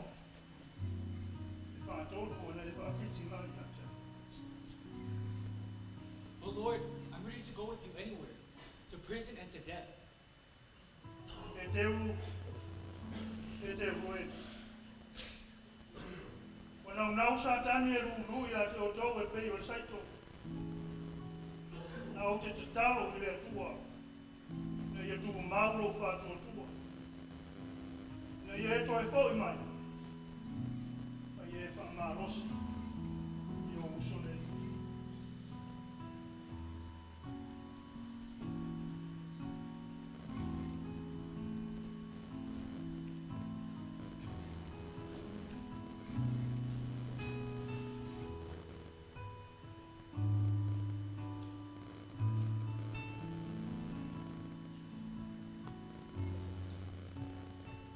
e whaatolu o na e whaawhiti ngā ia te. But Lord, I'm ready to go with you anywhere, to prison and to death. Peteru, Peteru e, Wa nau nau sa tani e ruru ia te o tau e pei o le saito. Na o te tatalo i le atua. Na ia tuu maulo whātua tua. Na ia e toe fōi mai. A ia e whaamalosi i o uso nei.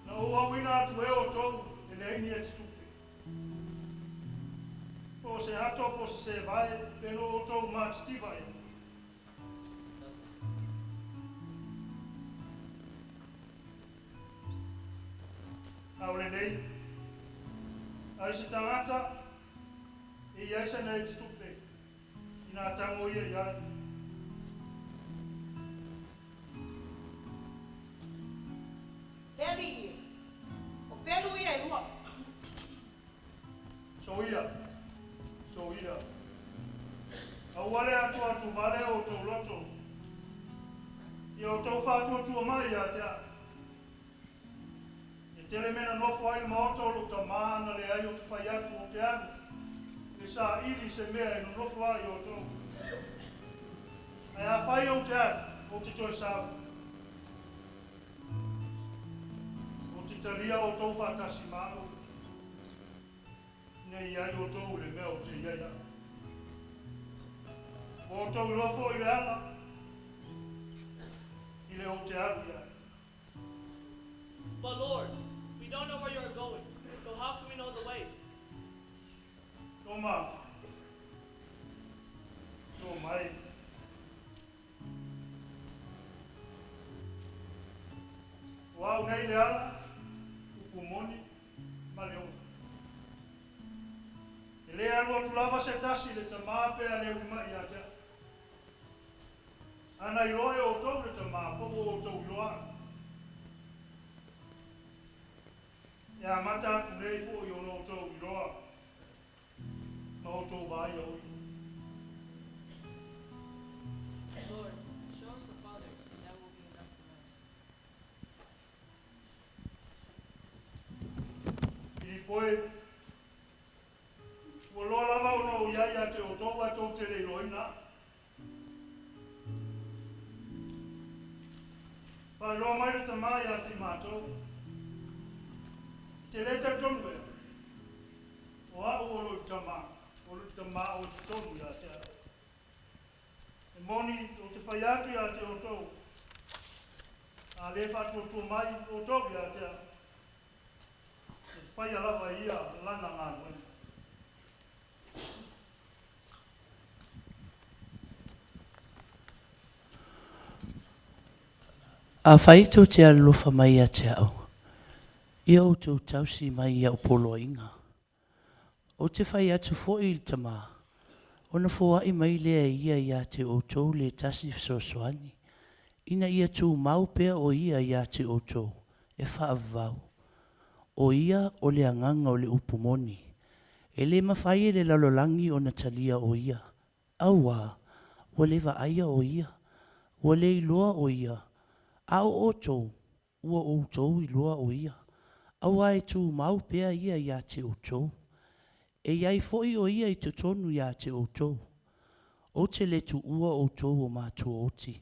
Na o auina atu e o tau e le aini e te tupe. Po se ato po se se vai pe no o tau mātitiva e. A o lenei, ai se tangata e i aisa nei te tupe, i nā tango ia i ai. Le alii e, o pelu ia e lua. So ia, so ia. Aua le atu atu vale o tau loto. Ia o tau whātua mai ia te atu. E tele mena nofo ai maoto o lo tamā na le ai o te whai atu o te alu. E sa ili se mea e nonofo ai o tau. Ai a whai o te alu, o te toi sau. O te talia o tau whātasi māo. Nei ai o tau le mea o te iai au. O tau lofo i le ala, i le o te alu ia. But Lord, we don't know where you are going, so how can we know the way? Toma. Tō mai. O au nei le ala, upu moni, ma le ola. E le alu atu lava se tasi le tamā pe a le ui mai ia te au. Ana i loe o tau le tamā, po o tau i loa. E a mata atu nei fo i ono o tau i loa. Ma o tau vai o i. Lord, show us the Father, and that will be enough for us. Filipoe, ua loa lava ona o iai ia te o tau a tau te le iloina. Whaeloa mai le tamā ia te mātou. Te le tau tonu ea. O au o lo i tamā, o lo i tamā o te tonu ia te au. E moni o te whai atu ia te o tau. A le whātua mai o tau ia te au. E whai alava ia lana ngā noe. A whai tō te alofa mai ia te au. Ia o tō tausi mai ia o poloinga. O te whai atu fo i le tamā. Ona fō ai mai lea ia ia te o tō le tasi fesoasoani. Ina ia tū mau pea o ia ia te o tō e whaavau. O ia o le anganga o le upumoni. E le mawhai e le lalolangi o Natalia o ia. Aua, ua le vaaia o ia. Ua le iloa o ia. A o o tō, ua o tō iloa o ia. Aua e tū mau pea ia ia te o tō. E iai foi o ia i te tonu ia te o tō. O te le tu ua o tō o mātua oti.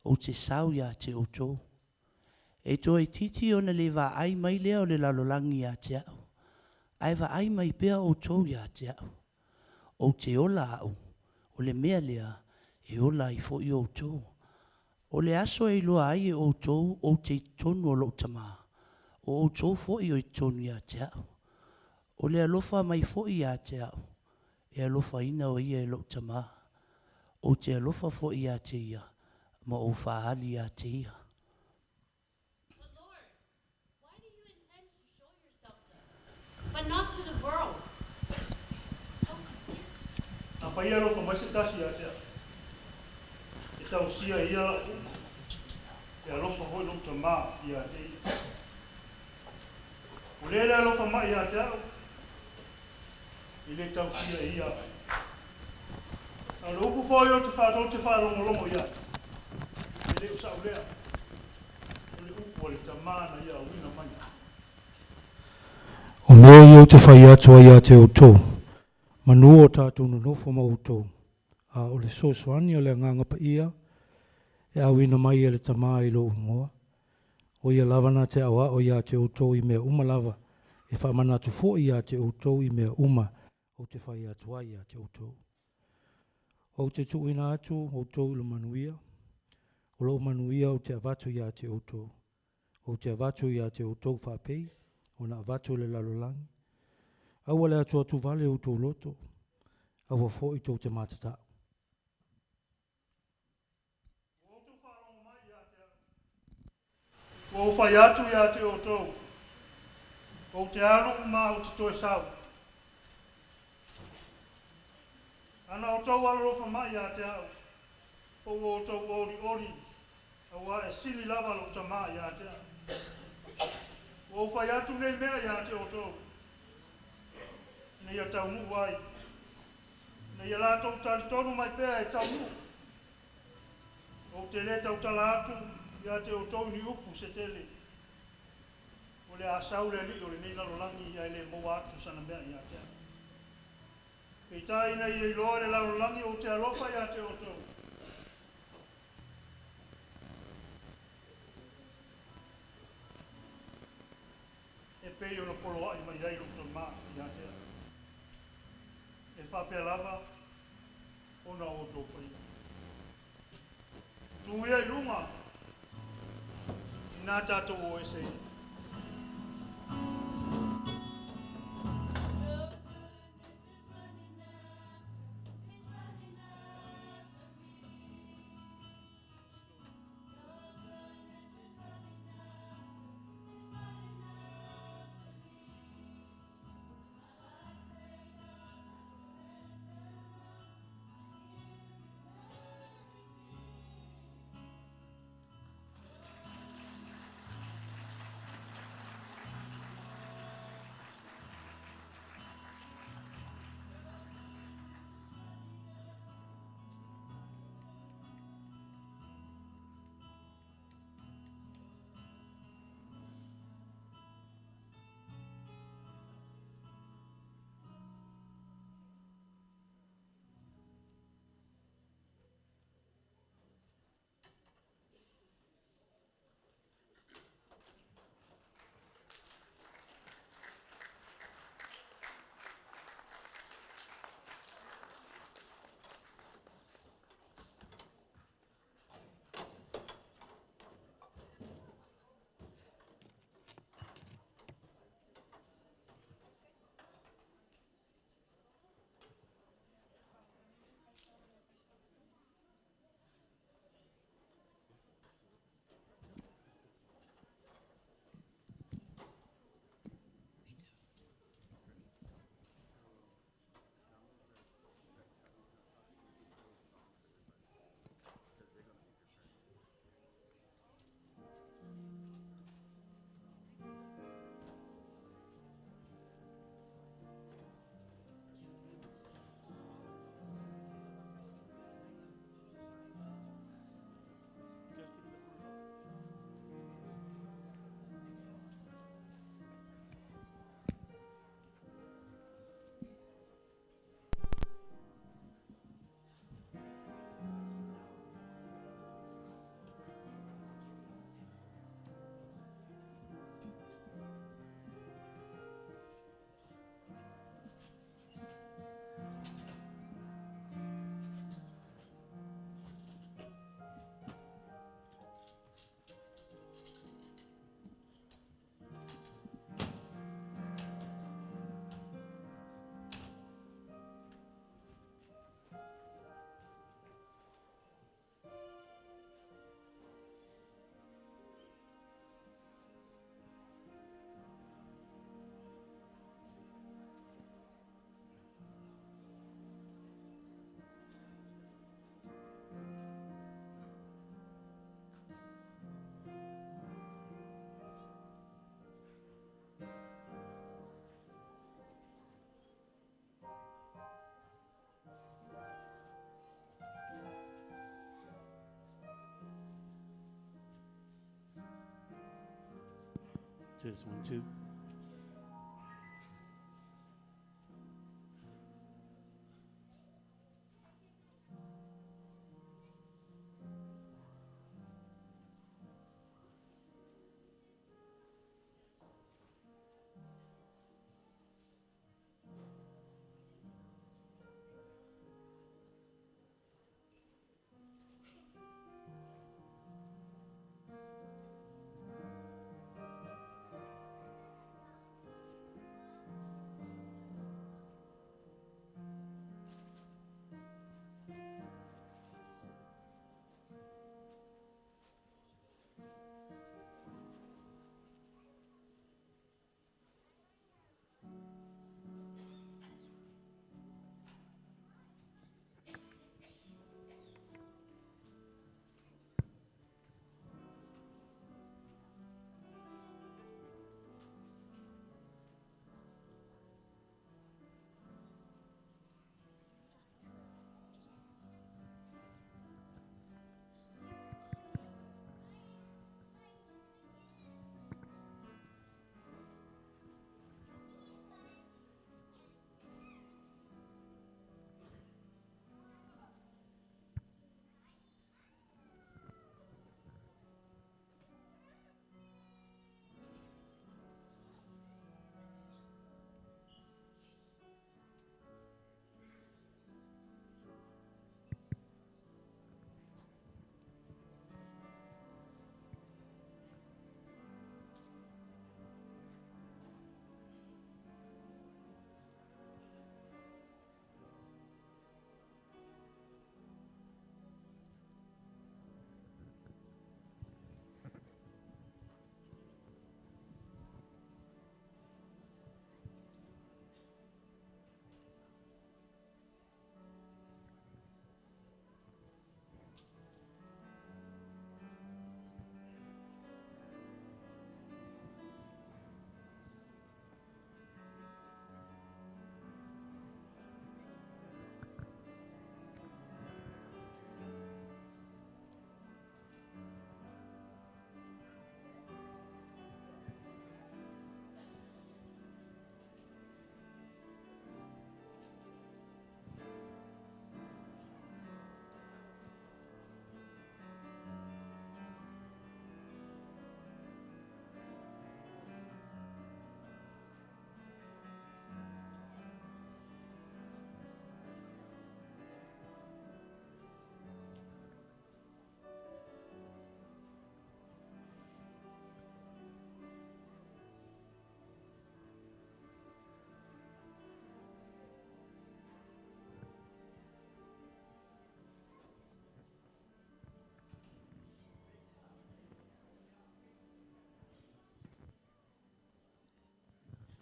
O te sau ia te o tō. E toi titi ona le vaai mai lea o le lalolangi ia te au. Ai vaai mai pea o tō ia te au. O te ola au, o le mea lea, e ola i fo i o tō. O le aso e iloa ai e o tō o te tonu o lou tamā. O o tō fo i o i tonu ia te au. O le alofa mai fo i ia te au. E alofa ina o ia e lou tamā. Ou te alofa fo'i iā te ia ma ou fa'aali iā te ia. But Lord, why do you intend to show yourself to us, but not to the world? How A pai alofa mai se tasi ia te au, e tausia e ia la'u upu, e alofa foi lo'u Tamā iā te ia. O lē le alofa mai iā te a'u, e lē tausia e ia a'u. A o le upu foi ou te tou te faalogologo i ai, e lē o sa'u lea, o le upu a le Tamā na ia auina mai. O mea ia ou te fai atu ai iā te outou, manū o tatou nonofo ma outou, a o le fesoasoani a le Agaga Paia e auina mai e le Tamā i lou igoa, o ia lava na te aoao iā te outou i mea uma lava, e faamanatu fo'i iā te outou i mea uma ou te fai atu ai iā te outou. Ou te tuuina atu outou i le manuia, o lo'u manuia ou te avatu iā te outou. Ou te avatu iā te outou faapei ona avatu e le lalolagi. Aua le atuatuvale outou loto, aua fo'i tou te matata'u. Ua outou faalogo mai ia te au. Ua ou fai atu ia te outou, Ou te alu ma ou te toe sau. Ana outou alolofa mai ia te au, po ua outou olioli, auā e sili lava lou Tamā ia te au. Ua ou fai atu nei mea ia te outou, ina ia taunuu ai, ina ia latou talitonu mai pea e taunuu. Ou te lē tautala atu ia te outou i ni upu se tele. O le a sau le alii o lenei lalolagi ae le maua atu sana mea ia te au. Peitai ina ia iloa e le lalolagi ou te alofa ia te outou. E pei ona poloa'i mai ai lou Tamā ia te au. E faapea lava ona o outou faia. Tuu ia i luga, inā tatou o ese ia. Test, 1, 2.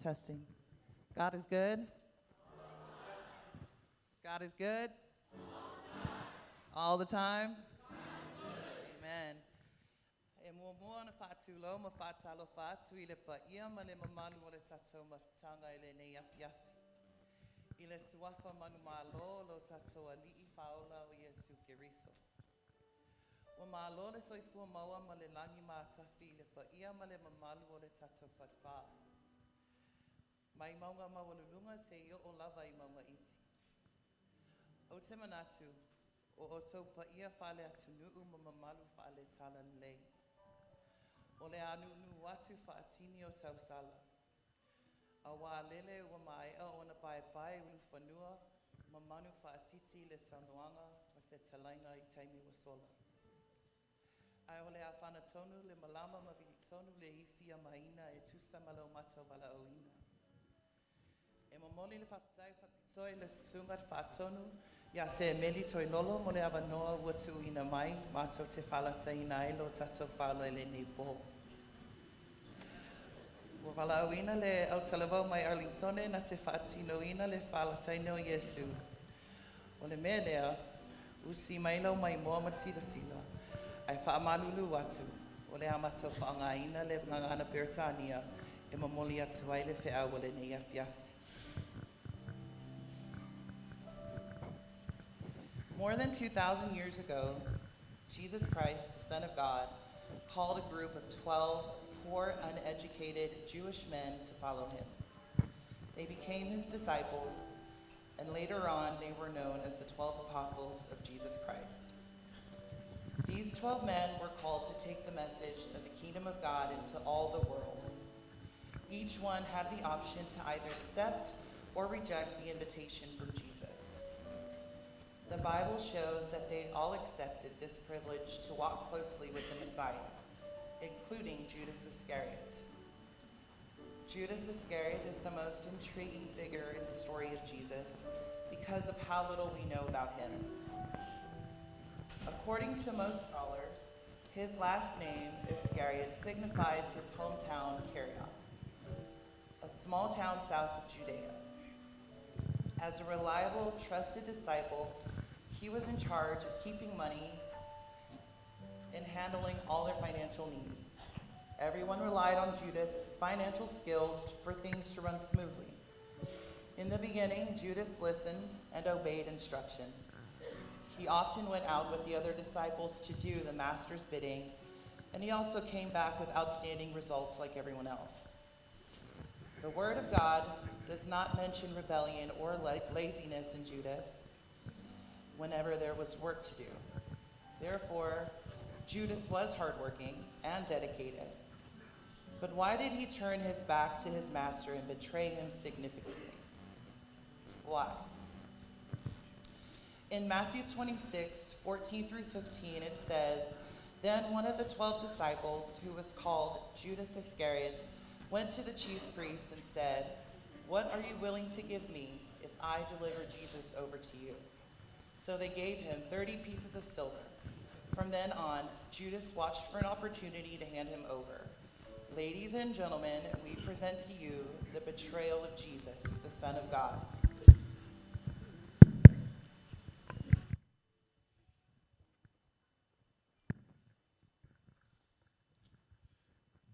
Testing. God is good. God is good. All the time. Amen. E muamua na whaatulo ma whaatalo whaatu i le paia ma le mamalu o le tatou mafutaga i lenei afiafi. I le suafa manumalo lo tatou ali'i faaola o Iesu Keriso. Ua malo le soifua maua ma le lagi matafi i le paia ma le mamalu o le tatou falefā. Mai mauga maualuluga seia oo lava i mauga iti. Ou te manatu, o outou paia faaleatunuu ma mamalu faale-talalelei. O le a nuunuu atu faatini o tausala. Auā lele ua maea ona paepae ulufanua ma manu faatiti le saunoaga ma fetalaiga i taimi ua sola. Ae o le a fanatonu le malama ma vilitonu le ifi a maina e tusa ma lo matou valaauina. E momoli le faafetai faapitoa i le susuga faatonu ia Semeli Toilolo mo le avanoa ua tuuina mai matou te faalataina ai lo tatou faaola i lenei pō. Ua valaauina le autalavou mai Arlingtone na te faatinoina le faalataina o Iesu. O le mea lea, usi mai lau maimoa ma le silasila, ae faamalulu atu, o le a matou faaaogaina le gagana Peretania e momoli atu ai le feau o lenei afiafi. More than 2,000 years ago, Jesus Christ, the Son of God, called a group of 12 poor, uneducated Jewish men to follow him. They became his disciples, and later on they were known as the 12 apostles of Jesus Christ. These 12 men were called to take the message of the kingdom of God into all the world. Each one had the option to either accept or reject the invitation from Jesus. The Bible shows that they all accepted this privilege to walk closely with the Messiah, including Judas Iscariot. Judas Iscariot is the most intriguing figure in the story of Jesus because of how little we know about him. According to most scholars, his last name, Iscariot, signifies his hometown, Kerioth, a small town south of Judea. As a reliable, trusted disciple, he was in charge of keeping money and handling all their financial needs. Everyone relied on Judas' financial skills for things to run smoothly. In the beginning, Judas listened and obeyed instructions. He often went out with the other disciples to do the master's bidding, and he also came back with outstanding results like everyone else. The Word of God does not mention rebellion or laziness in Judas whenever there was work to do. Therefore, Judas was hardworking and dedicated. But why did he turn his back to his master and betray him significantly? Why? In Matthew 26, 14 through 15, it says, Then one of the 12 disciples, who was called Judas Iscariot, went to the chief priests and said, What are you willing to give me if I deliver Jesus over to you? So they gave him 30 pieces of silver. From then on, Judas watched for an opportunity to hand him over. Ladies and gentlemen, we present to you the betrayal of Jesus, the Son of God.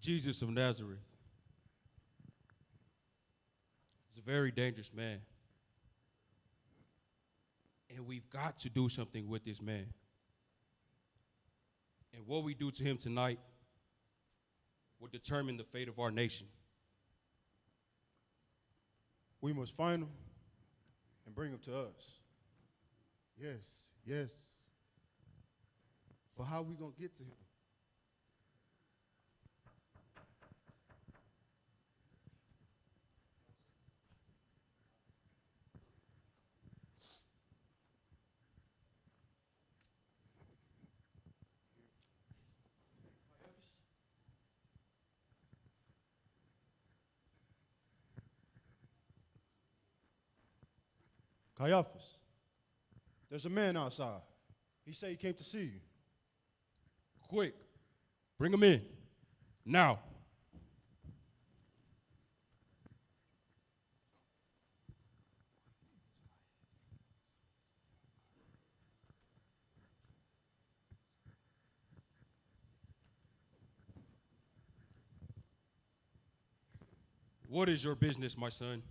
Jesus of Nazareth is a very dangerous man. And we've got to do something with this man. And what we do to him tonight will determine the fate of our nation. We must find him and bring him to us. Yes, yes. But how are we going to get to him? Caiaphas, there's a man outside. He said he came to see you. Quick, bring him in. Now. What is your business, my son?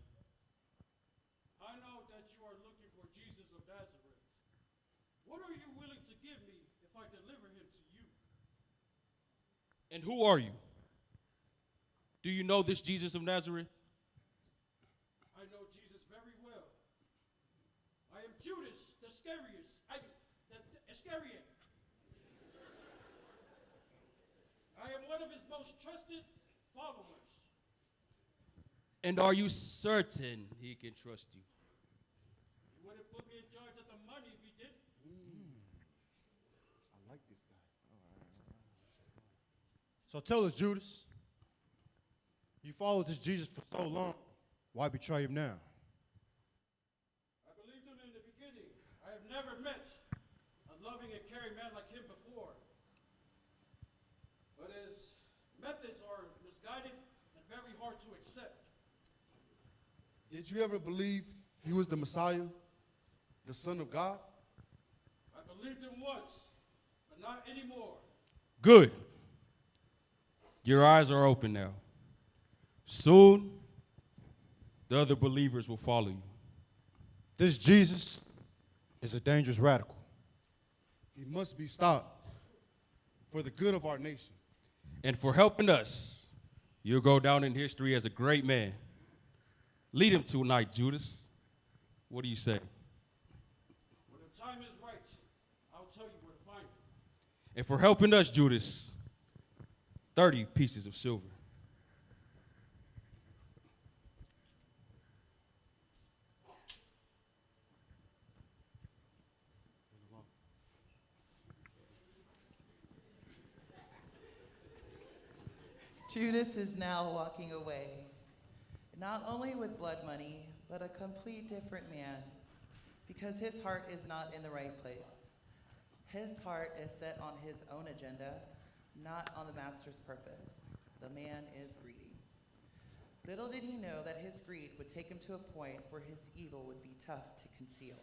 I know that you are looking for Jesus of Nazareth. What are you willing to give me if I deliver him to you? And who are you? Do you know this Jesus of Nazareth? I know Jesus very well. I am Judas the Iscariot. Iscariot. I am one of his most trusted followers. And are you certain he can trust you? He wouldn't put me in charge of the money if he didn't. I like this guy. So tell us, Judas, you followed this Jesus for so long. Why betray him now? I believed him in the beginning. I have never met a loving and caring man like him before. But his methods are misguided and very hard to accept. Did you ever believe he was the Messiah, the Son of God? I believed him once, but not anymore. Good. Your eyes are open now. Soon, the other believers will follow you. This Jesus is a dangerous radical. He must be stopped for the good of our nation. And for helping us You'll go down in history as a great man. Lead him tonight, Judas. What do you say? When the time is right, I'll tell you where to find him. And for helping us, Judas, 30 pieces of silver. Judas is now walking away, not only with blood money, but a complete different man, because his heart is not in the right place. His heart is set on his own agenda, not on the master's purpose. The man is greedy. Little did he know that his greed would take him to a point where his evil would be tough to conceal.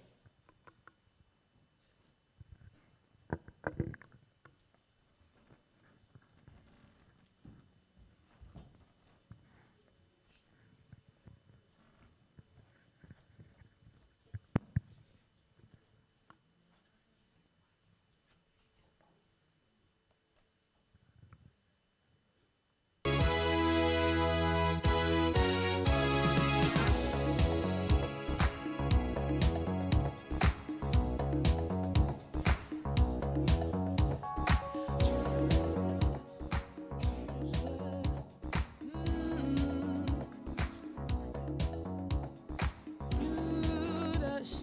Judas,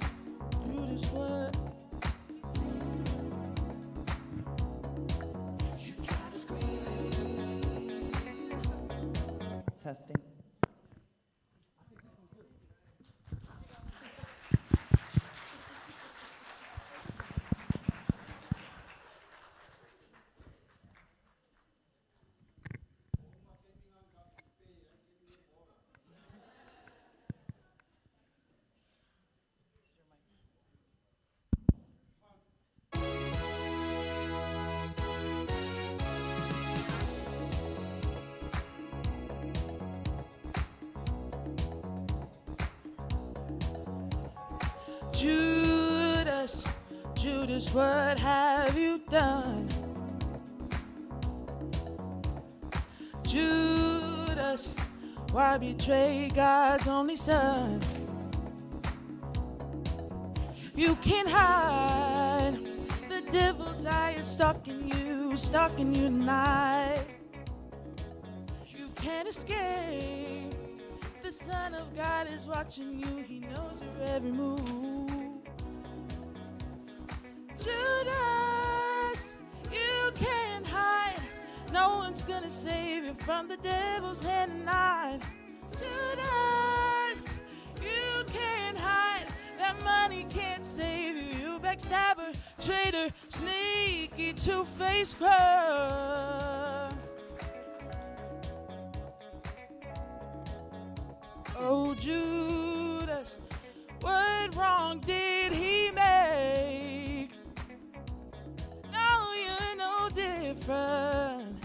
Judas, what? You try to scream. Testing. Judas, Judas, what have you done? Judas, why betray God's only son? You can't hide. The devil's eye is stalking you tonight. You can't escape. The Son of God is watching you. He knows your every move. Judas, you can't hide. No one's gonna save you from the devil's hand tonight. Judas, you can't hide. That money can't save you. You backstabber, traitor, sneaky, two-faced crook. Oh, Judas, what wrong did he make? No, you're no different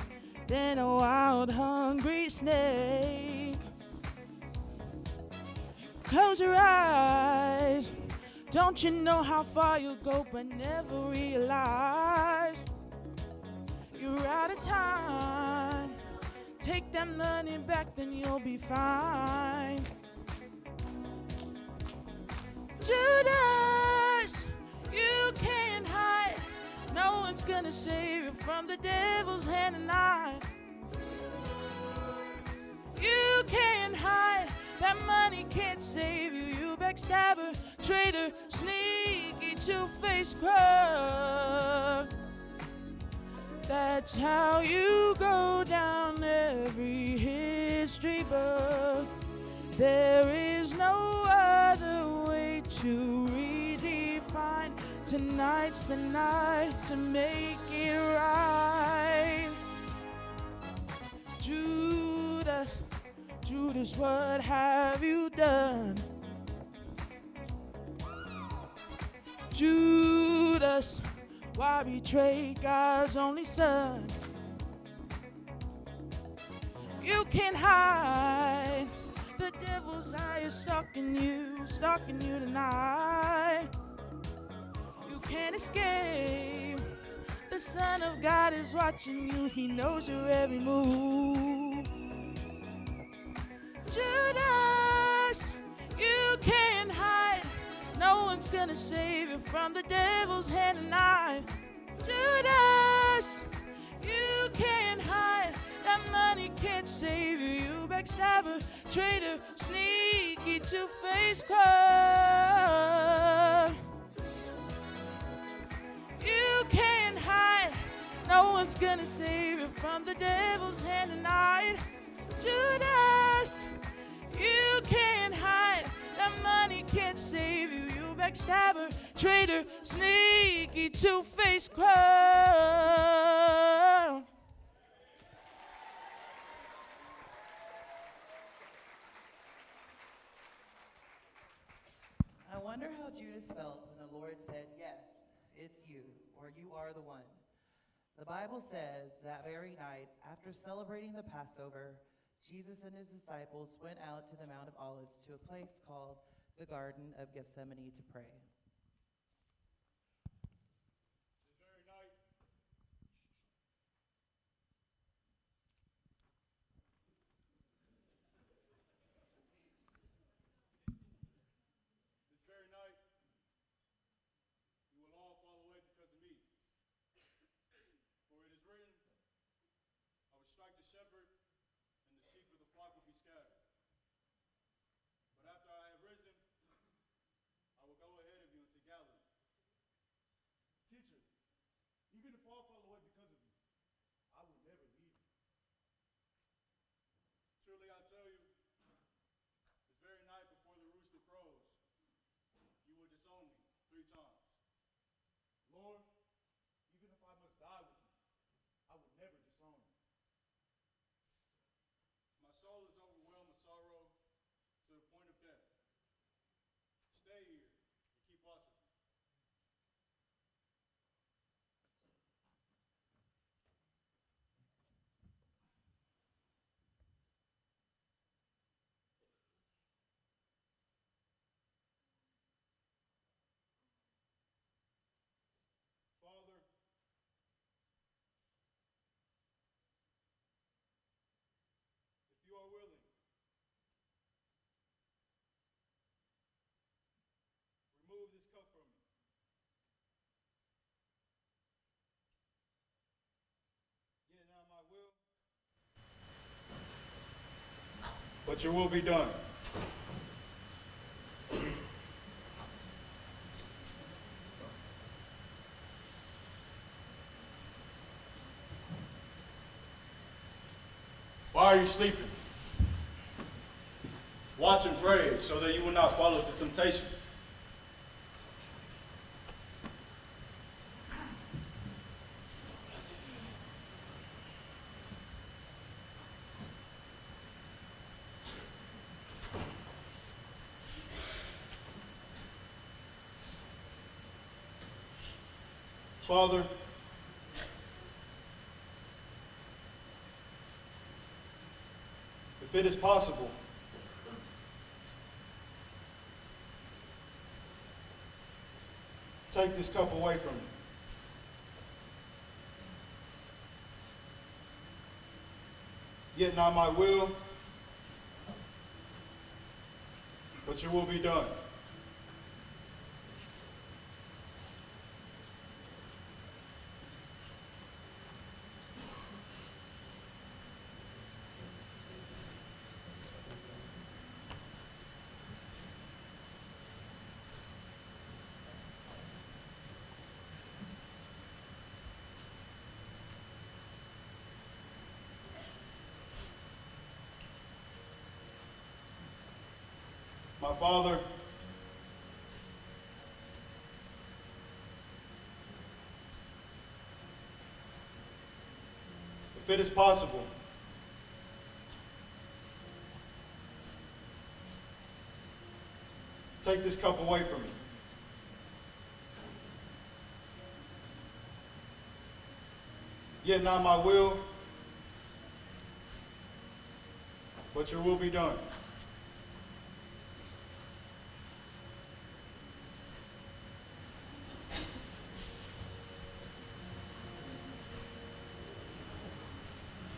than a wild, hungry snake. Close your eyes. Don't you know how far you'll go, but never realize you're out of time. Take that money back, then you'll be fine. Judas, you can't hide. No one's gonna save you from the devil's hand tonight. You can't hide. That money can't save you. You backstabber, traitor, sneaky, two-faced crook. That's how you go down every history book. There is no other way to redefine. Tonight's the night to make it right. Judas, Judas, what have you done? Judas, why betray God's only son? You can't hide. The devil's eye is stalking you tonight. You can't escape. The Son of God is watching you. He knows your every move. Judas, you can't hide. No one's gonna save you from the devil's hand and knife. Judas, you can't hide. That money can't save you. You backstabber, traitor, sneaky, two-faced crook. You can't hide. No one's gonna save you from the devil's hand tonight. Judas, you can't hide. That money can't save you. You backstabber, traitor, sneaky, two-faced crook. I wonder how Judas felt when the Lord said, "Yes, it's you," or "You are the one." The Bible says that very night, after celebrating the Passover, Jesus and his disciples went out to the Mount of Olives to a place called the Garden of Gethsemane to pray. This very night, you will all fall away because of me. For it is written, I will strike the shepherd, and the sheep of the flock will be scattered. But after I have risen, I will go ahead of you into Galilee. Teacher, even if all fall away because of you, I will never leave you. Truly I tell you, this very night before the rooster crows, you will disown me 3 times. Lord, even if I must die with you, I will never disown you. My soul is overwhelmed with sorrow to the point of death. Stay here and keep watch with me. Father, if you are willing, remove this cup from me. Yet not my will, but your will be done. Why are you sleeping? Watch and pray so that you will not fall into temptation. Father, if it is possible, take this cup away from me. Yet not my will, but your will be done. My Father, if it is possible, take this cup away from me. Yet not my will, but your will be done.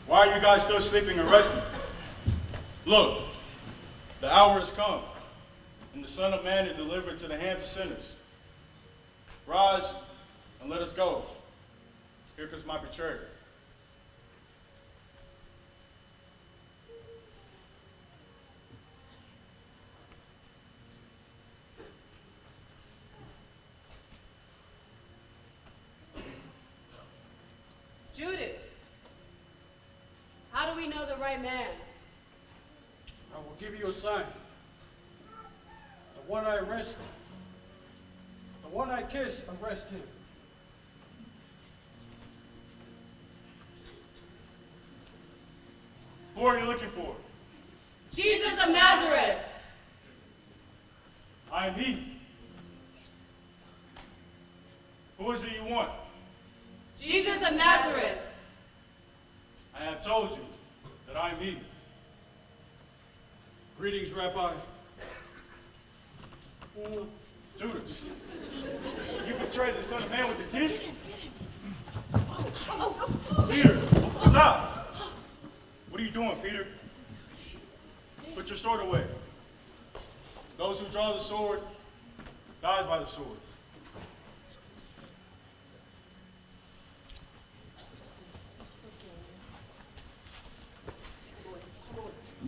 Why are you guys still sleeping and resting? Look, The hour has come, and the Son of Man is delivered to the hands of sinners. Rise and let us go. Here comes my betrayer. Judas, how do we know the right man? I will give you a sign. The one I arrest, the one I kiss, arrest him. Who are you looking for? Jesus of Nazareth! I am he. Who is it you want? Jesus of Nazareth! I have told you that I am he. Greetings, Rabbi. Judas, you betrayed the Son of Man with a kiss? Peter, stop! What are you doing, Peter? Put your sword away. Those who draw the sword dies by the sword.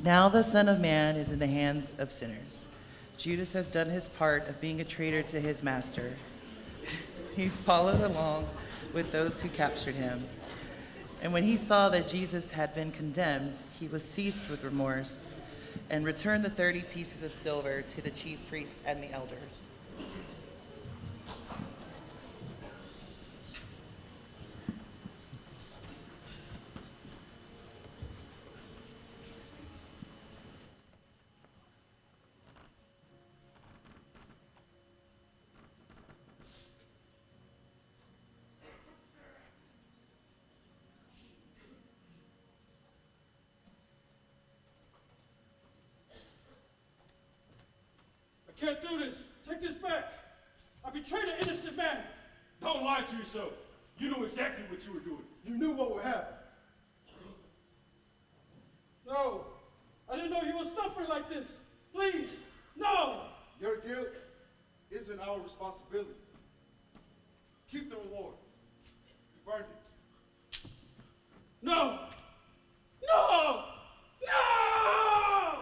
Now the Son of Man is in the hands of sinners. Judas has done his part of being a traitor to his master. He followed along with those who captured him. And when he saw that Jesus had been condemned, he was seized with remorse and returned the 30 pieces of silver to the chief priests and the elders. I can't do this. Take this back. I betrayed an innocent man. Don't lie to yourself. You knew exactly what you were doing. You knew what would happen. No. I didn't know you were suffering like this. Please, no. Your guilt isn't our responsibility. Keep the reward. You've earned it. No. No. No!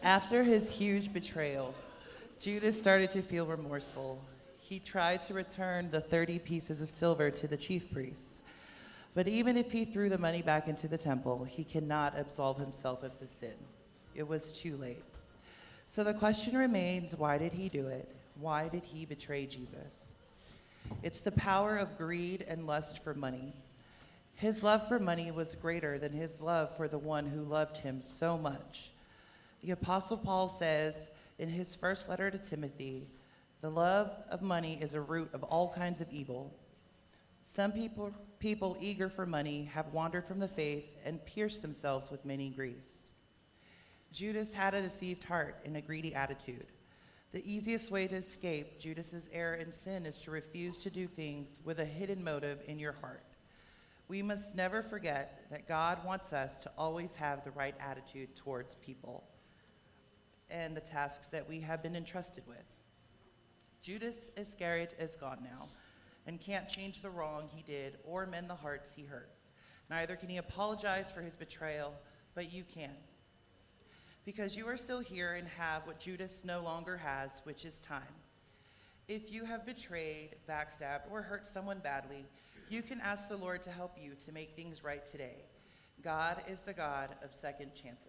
After his huge betrayal, Judas started to feel remorseful. He tried to return the 30 pieces of silver to the chief priests. But even if he threw the money back into the temple, he cannot absolve himself of the sin. It was too late. So the question remains, why did he do it? Why did he betray Jesus? It's the power of greed and lust for money. His love for money was greater than his love for the one who loved him so much. The Apostle Paul says in his first letter to Timothy, the love of money is a root of all kinds of evil. Some people eager for money have wandered from the faith and pierced themselves with many griefs. Judas had a deceived heart and a greedy attitude. The easiest way to escape Judas's error and sin is to refuse to do things with a hidden motive in your heart. We must never forget that God wants us to always have the right attitude towards people and the tasks that we have been entrusted with. Judas Iscariot is gone now and can't change the wrong he did or mend the hearts he hurts. Neither can he apologize for his betrayal, but you can. Because you are still here and have what Judas no longer has, which is time. If you have betrayed, backstabbed, or hurt someone badly, you can ask the Lord to help you to make things right today. God is the God of second chances.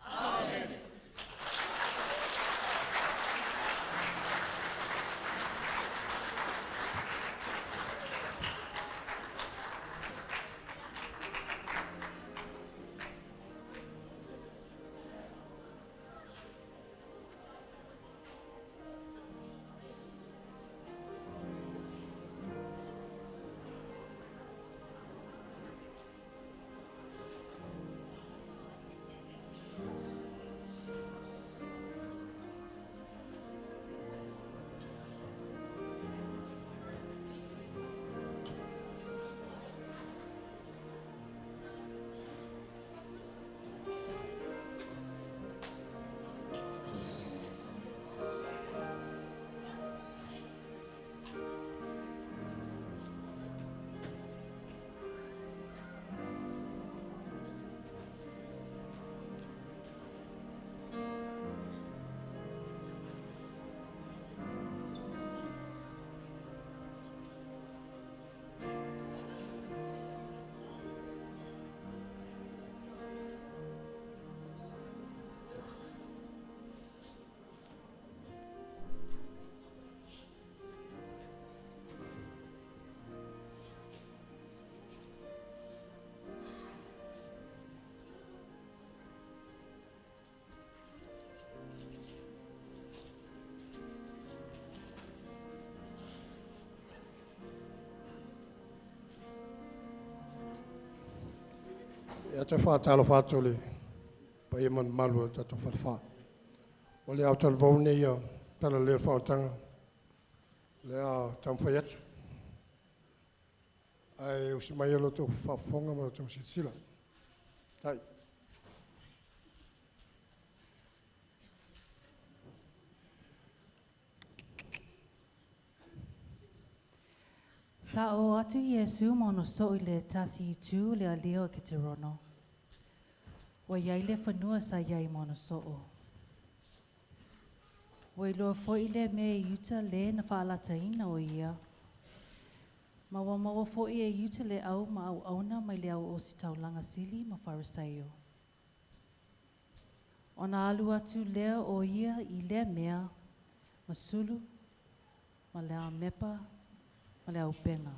Amen. Ia te whātalo whāto le pa ia man malu o tātou whalewha. O le au talavau nei ia tala lea whaotanga. Lea tamwhai atu. Ai o si mai alo tō whaafonga ma tō sitsila. Tai. Sa o atu Iesu ma ono so i le tasi i tū le alio ke te rono. Wa iai le whanua sa iai ma ono so'o. Wa iloa foi le me i uta le na whaalataina o ia. Ma wa maua foi e uta le au ma au auna mai le au o si taulanga sili ma Farisaio. Ona alu atu lea o ia i lea mea, ma sulu, ma le a mepa, ma le au penga.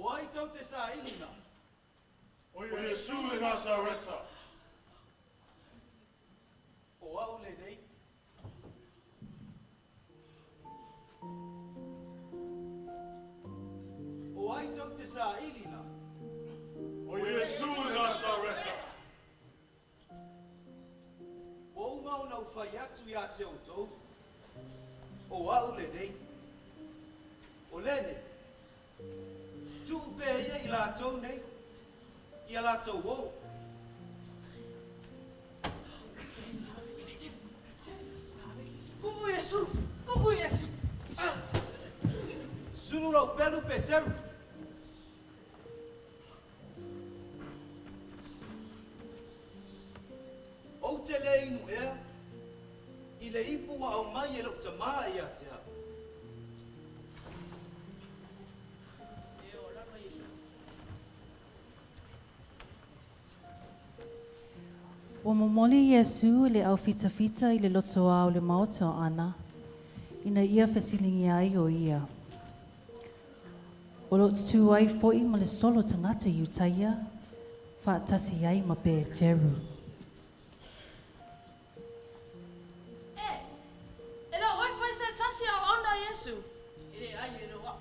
O ai tau te sa ilina. O Iesu le Nazareta. O au le nei. O ai tau te sa ilina. O Iesu le Nazareta. O uma o nau whai atu ia te outou. O au le nei. O lene. Tu'u pe ia i lātou nei, ia lātou o. Ku'u Iesu! Ku'u Iesu! Sulu lau pelu Peteru. O te le inu ea, i le ipu wa au mai e lau tamā ia te au. Ua momoli Iesu le au fitafita i le loto au le maota o ana, ina ia fesilingi ai o ia. O lo tu ai foi ma le solo tangata i utaia, whaatasi ai ma pe teru. E la oi fai se tasi au ona Iesu. E le ai e loa.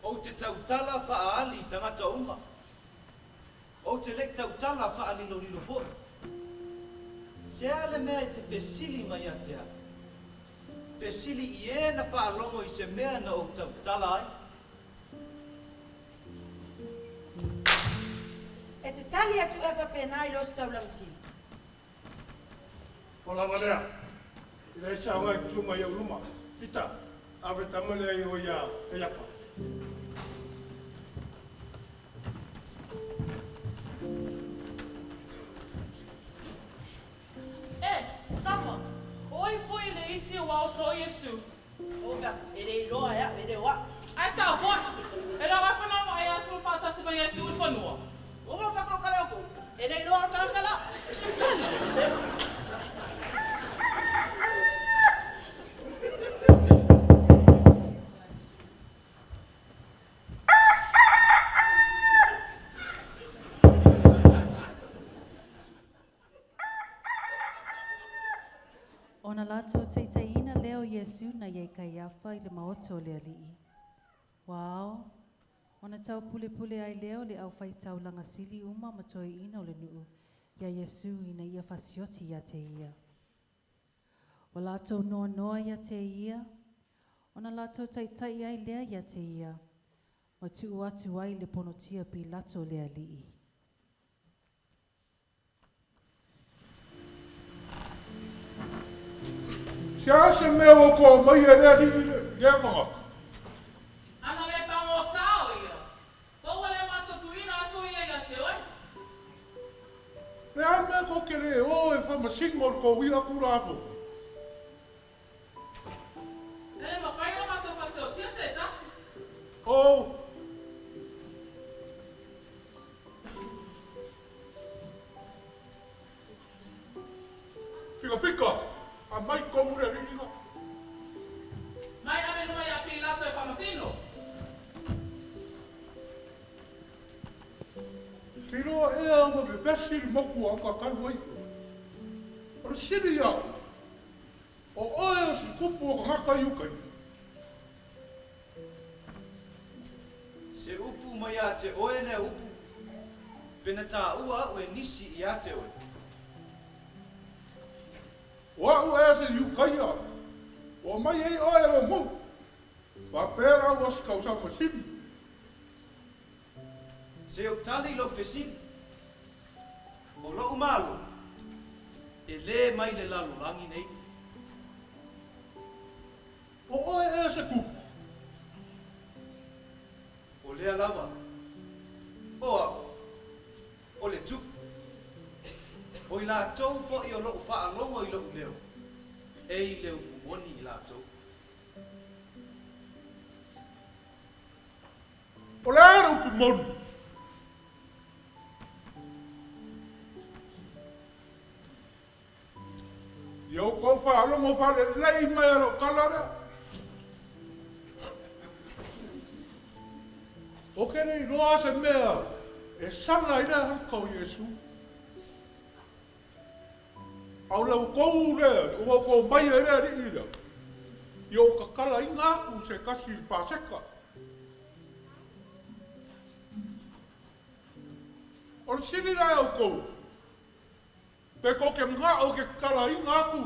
O te tautala whaali i tangata uma. O te lek tautala whaali lo lilo foi. Se ale mea i te fesili mai a te au. Fesili i e na whaalongo i se mea na o tautala ai. E te tali atu e whapena i lo se taulanga sili. O lava lea, i le sa ngai tuma i au luma. Pita, ave tamale ai o ia e iapa. E, tama, o ai foi le isi o au so Iesu. Oga, e le iloa ea, e le oa. Ai sa foi, e la wai whanau ai atu whaatasi ma Iesu i whanua. O ngā whakaro kare oko, e le iloa o tākala. Ona lātou teiteina leo Iesu na iei kaiafa i le maoto o le ali'i. Wao, ona tau pule pule ai leo le au whaitau langasili uma ma toi ina o le nuu, ia Iesu ina ia fasioti ia te ia. O lātou noa noa ia te ia, ona lātou taitai ai lea ia te ia, ma tuu atu ai le ponotia Pilato le ali'i. Se a se mea o ko mai e lea li lea ngaka. Ana le pango tao ia. Ko le matotuina atu ia ia te oi. Le a mea ko ke le o e wha masingo ko wila kura apo. Ele ma whai na matou fasiotia se tasi. fika, a mai komu le riina. Mai ame numa ia Pilato e whamasino. Te iloa ea ma vevesi le moku a kakalu ai. O le sili iā oe, o oe o se tupu o kagaka i uka i. Se upu mai ia te oe lea upu, pena tāua a'u e nisi ia te oe. O a'u ea se Iukaia, ua mai ai oe e lou mou, faapea la ua se tausaga fesili. Se ou tali i lou fesili, o lo'u Malo, e lē mai le lalolagi nei. O oe ea se tupu? O lea lava, o a'u, o le tupu. O i latou fo'i o lo'u fa'alogo i lo'u leo, e i le upu moni i latou. O le a le upu moni? Ia outou fa'alogo fa'alelei mai a lo'u tala lea. Ou te le iloa se mea e sala ai le ahuka o Iesu. A o le outou lea, ua outou omai ai le alii lea, ia ou tatalaina aku se tasi i le Paseka. O le sili la e outou, pe tou te mana'o ke tatalaina aku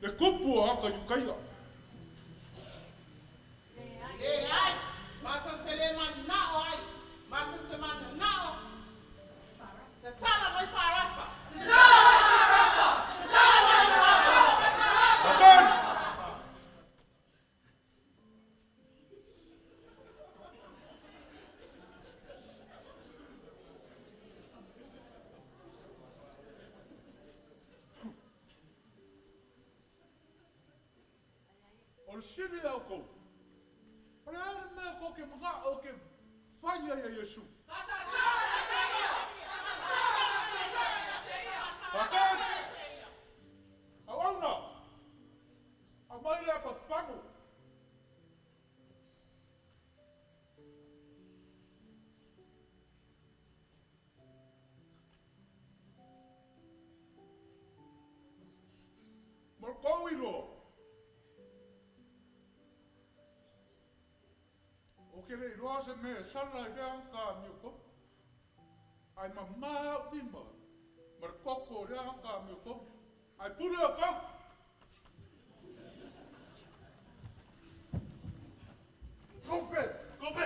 le tupu o aka Iutaia. Leai, matou te le mana'o ai, matou te manana'o. Tatala mai Parapa. Tatala mai Parapa. Tatala mai Parapa. Tatali! O le sili ia outou, o le a le mea tou te mana'o ke fai ai e Iesu? Tatali! Auauna! Aumai le apafagu. Mo le tou iloa, ou te le iloa se mea e sala i lea aga amiotomu, ae mamā a'u lima ma le toto o lea aga amiotomu, ae pule outou. Kope! Kope!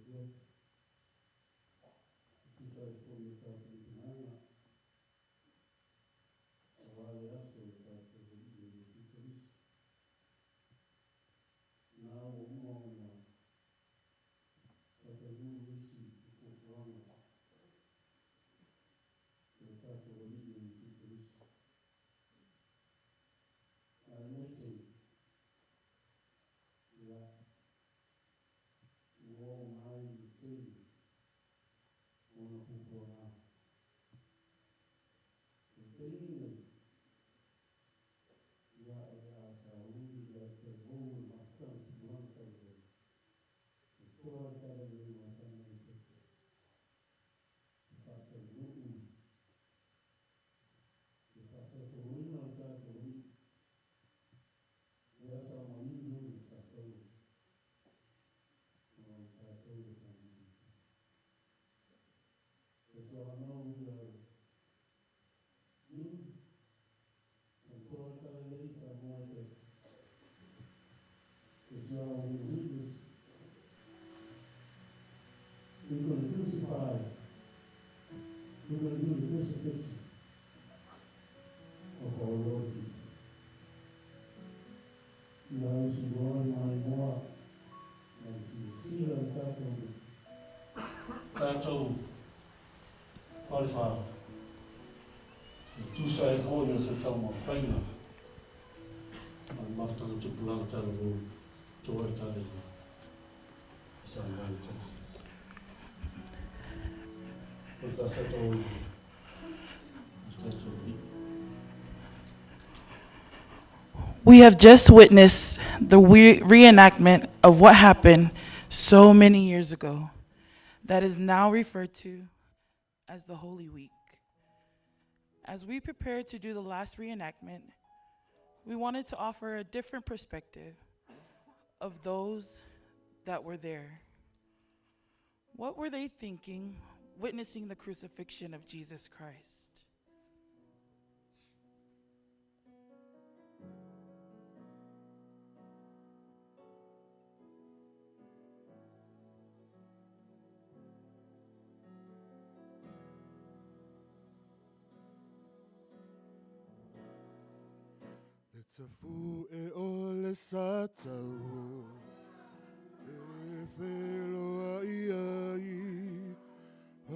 afiafi. E tusa ai foi o tapenapenaga auā le aso o le tatou Alii o Iesu Keriso. Na ua uma ona faataunuu nisi o fuafuaga o le tatou Alii o Iesu Keriso. A o lenei taimi, ia, ua oo mai le taimi o ona puapuaga. O le taimi lenei, ia o le a sauni le autalavou o le mafutaga tupulaga talalelei e toa le talalelei o Samoa i Taitai e faataunuu le faasautoina o le tatou Alii, lea sa manino i le sa taua ona o tatou le Palemene. That's why I know we are youth and toa talalelei Samoa i Taitai. That's why we witness we're going to crucify, we're going to do the crucifixion of our Lord Jesus. Ia isi loa mai moa, ma le silasila le tatou falefā, e tusa ai foi o se taumafaiga ma le mafutaga tupulaga talavou toa le talalelei i Samoa i Taitai. O le faasautoina o le tatou Alii. We have just witnessed the reenactment of what happened so many years ago that is now referred to as the Holy Week. As we prepare to do the last reenactment, we wanted to offer a different perspective of those that were there. What were they thinking witnessing the crucifixion of Jesus Christ? Le tafu e o le sa tau e wheloa i ai a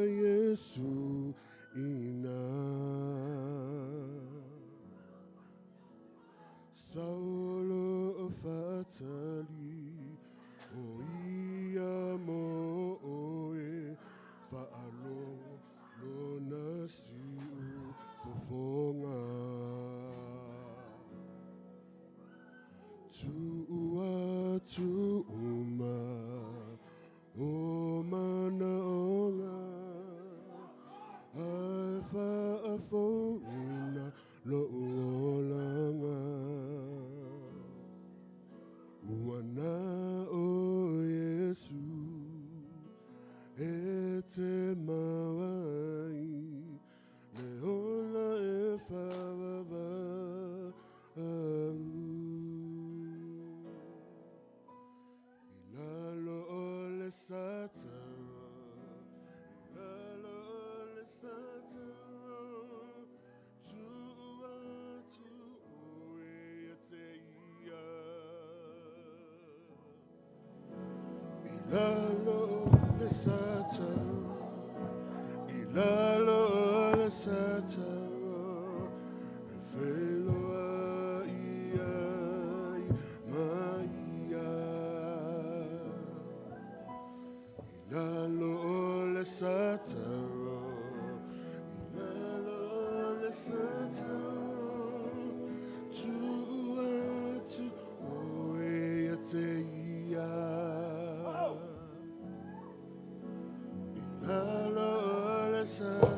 Iesu ina. Saulo o whaatali o ia mo oe whaalongo lona siu fofonga. Tuua tuuma o manaonga ai whaafoina lo uolanga. Ua na o Iesu e te mawai le ola e whawawa au. I lalo o le satara, i lalo o le satara, tuua tu oe a te ia. I lalo o le satara, i lalo o le satara, e wheloa i ai mai ia. I lalo o le satara, i lalo o le satara, tuua tu oe a te ia. I lalo o le satara,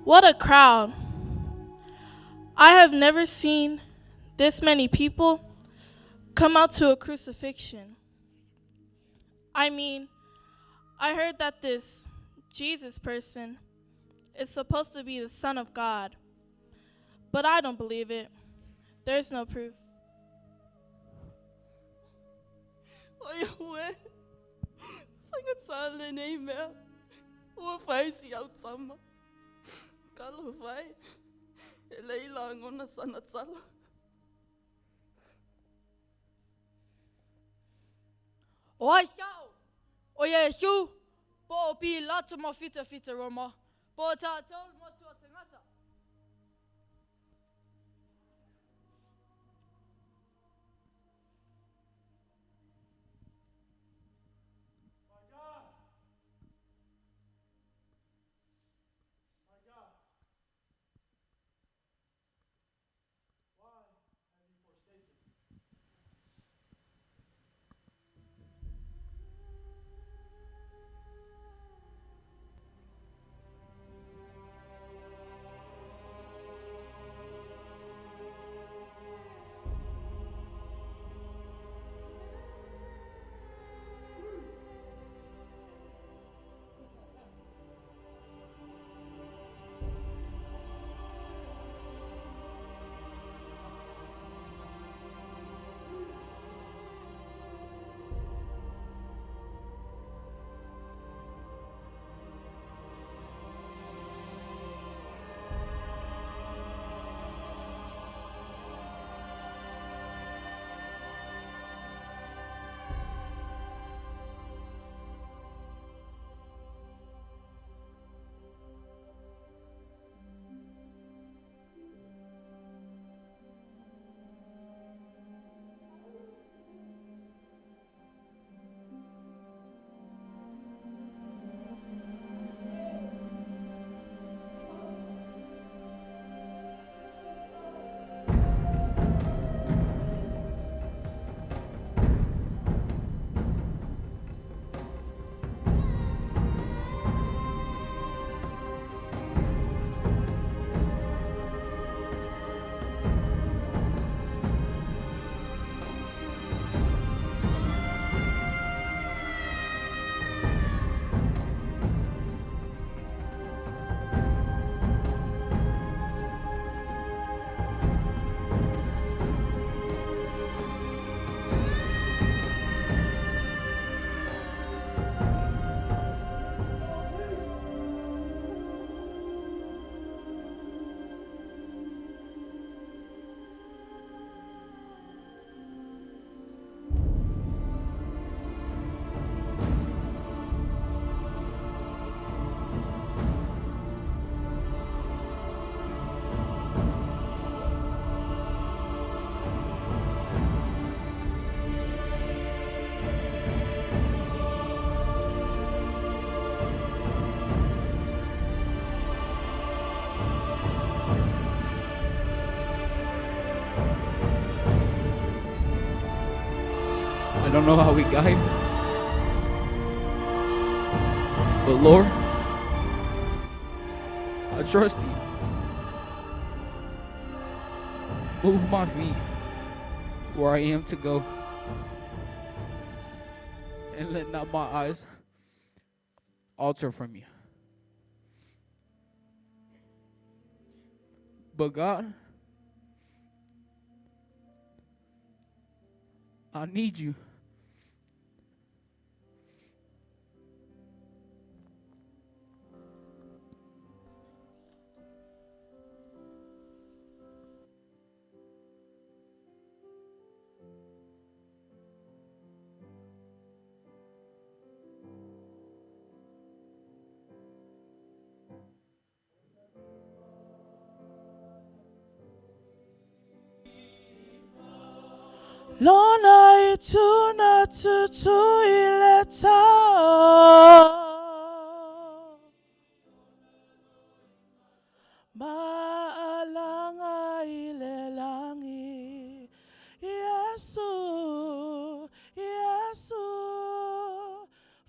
What a crowd! I have never seen this many people come out to a crucifixion. I mean, I heard that this Jesus person is supposed to be the Son of God, but I don't believe it. There's no proof. O ia ue, whangatā le nei mea, ua whai si au tama. Kalo whai, e leila ngona sana tala. O ai siao, o ia e siu, po o pi latu ma fita fita Roma, po o tātou matua tangata. My God, why have you forsaken me? I don't know how we got here. But Lord, I trust you. Move my feet where I am to go. And let not my eyes alter from you. But God, I need you. Lona i tuna tutu i le tao. Maalanga i le langi. Yesu, Yesu,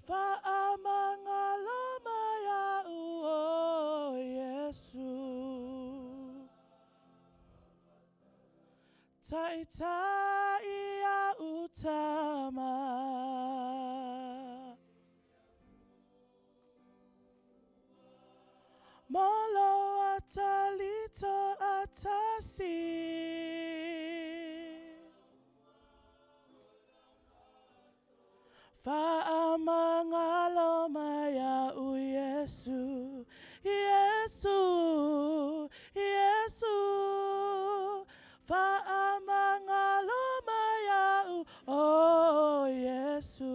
whaamangalo mai au o Yesu. Taitai au tama. Malo atalito atasi. Faamangalo maya u Yesu, Yesu, Yesu. Faamangalo maya u, oh Yesu.